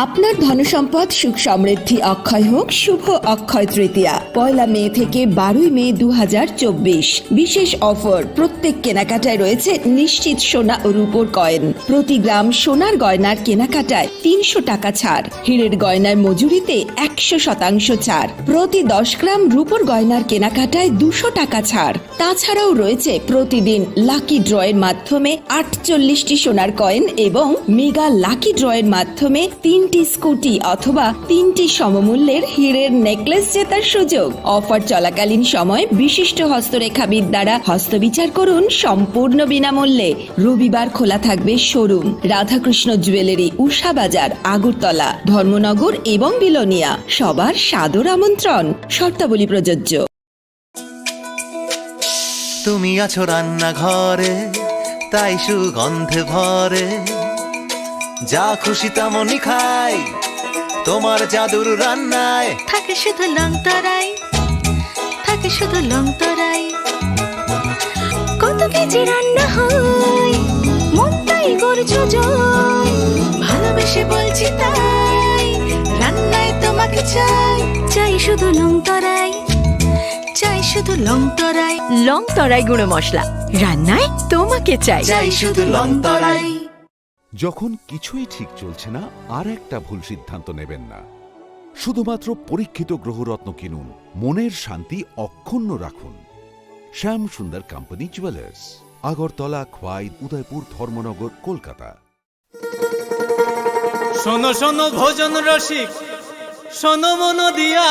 আপনার ধনসম্পদ সুখ সমৃদ্ধি অক্ষয় হোক শুভ অক্ষয় তৃতীয়া। পয়লা মে থেকে বারোই মে দু হাজার চব্বিশ। বিশেষ অফার, প্রত্যেক কেনাকাটায় রয়েছে নিশ্চিত সোনা ও রূপোর কয়েন। প্রতি গ্রাম সোনার গয়নার কেনাকাটায় তিনশো টাকা ছাড়, হীরের গয়নার মজুরিতে একশো শতাংশ ছাড়, প্রতি দশ গ্রাম রূপোর গয়নার কেনাকাটায় দুশো টাকা ছাড়। তাছাড়াও রয়েছে প্রতিদিন লাকি ড্রয়ের মাধ্যমে আটচল্লিশটি সোনার কয়েন এবং মেগা লাকি ড্রয়ের মাধ্যমে তিনটি স্কুটি অথবা তিনটি সমমূল্যের হীরের নেকলেস জেতার সুযোগ। অফার চলাকালীন সময় বিশিষ্ট হস্তরেখাবিদ দ্বারা হস্তবিচার করুন সম্পূর্ণ বিনামূল্যে। রবিবার খোলা থাকবে শোরুম। রাধাকৃষ্ণ জুয়েলারি, উষা বাজার, আগরতলা, ধর্মনগর এবং বিলোনিয়া। সবার সাদর আমন্ত্রণ। শর্তাবলী প্রযোজ্য। তুমি আছো রান্নাঘরে, তাই সুগন্ধে ভরে। যা খুশি তেমনই খাই, তোমার জাদুর রান্নায়। থাকে শুধু লংতরাই, থাকে শুধু লংতরাই। কত কেজি রান্না হয়, মনটাই করছো জয়। ভালোবেসে বলছি তাই, রান্নায় তোমাকে চাই। চাই শুধু লংতরাই, চাই শুধু লংতরাই। লংতরাই গুঁড়ো মশলা, রান্নায় তোমাকে চাই। চাই শুধু লংতরাই। যখন কিছুই ঠিক চলছে না, আর একটা ভুল সিদ্ধান্ত নেবেন না। শুধুমাত্র পরীক্ষিত গ্রহরত্ন কিনুন, মনের শান্তি অক্ষুণ্ণ রাখুন। শ্যাম সুন্দর কোম্পানি জুয়েলার্স, আগরতলা, খোয়াই, উদয়পুর, ধর্মনগর, কলকাতা। শোনো শোনো ভোজন রসিক, শোনো মন দিয়া,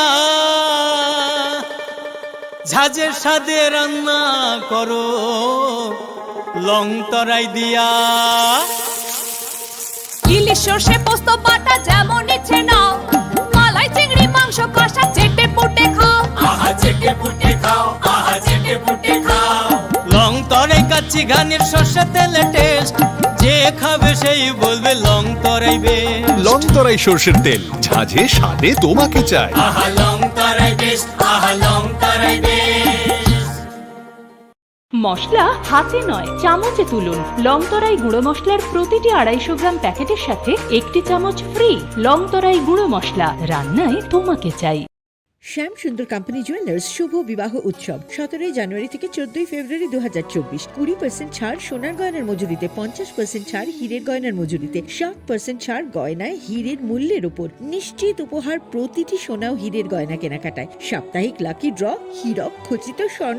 ঝাঁঝের স্বাদে রান্না করো লং তরাই দিয়া। ইলিশ সর্ষে পোস্ত বাটা যেমন ইচ্ছে নাও, মালাই চিংড়ি মাংস কষা চেটে পুটে খাও। আহা চেটে পুটে খাও, আহা চেটে পুটে খাও। লং তরাই কাচ্চি ঘানির সর্ষে তেলে টেস্ট, যে খাবে সেই বলবে লং তরাই বেস্ট। লং তরাই সর্ষের তেল, ঝাঁঝে স্বাদে তোমাকে চাই। আহা লং তরাই বেস্ট, আহা লং তরাই বেস্ট। মশলা হাতে নয়, চামচে তুলুন। লং তরাই গুঁড়ো মশলার প্রতিটি আড়াইশো গ্রাম প্যাকেটের সাথে একটি চামচ ফ্রি। লং তরাই গুঁড়ো মশলা, রান্নায় তোমাকে চাই। শ্যাম সুন্দর কোম্পানি জুয়েলার্স শুভ বিবাহ উৎসব সতেরোই জানুয়ারি থেকে চোদ্দই ফেব্রুয়ারি দু হাজার চব্বিশ। কুড়ি পার্সেন্ট ছাড় সোনার গয়নার মজুরিতে, পঞ্চাশ পার্সেন্ট ছাড় হীরের গয়নার মজুরিতে, সাত পার্সেন্ট ছাড় গয়নায় হীরের মূল্যের উপর। নিশ্চিত উপহার প্রতিটি সোনা ও হীরের গয়না কেনাকাটায়। সাপ্তাহিক লাকি ড্র, হীরক খচিত স্বর্ণ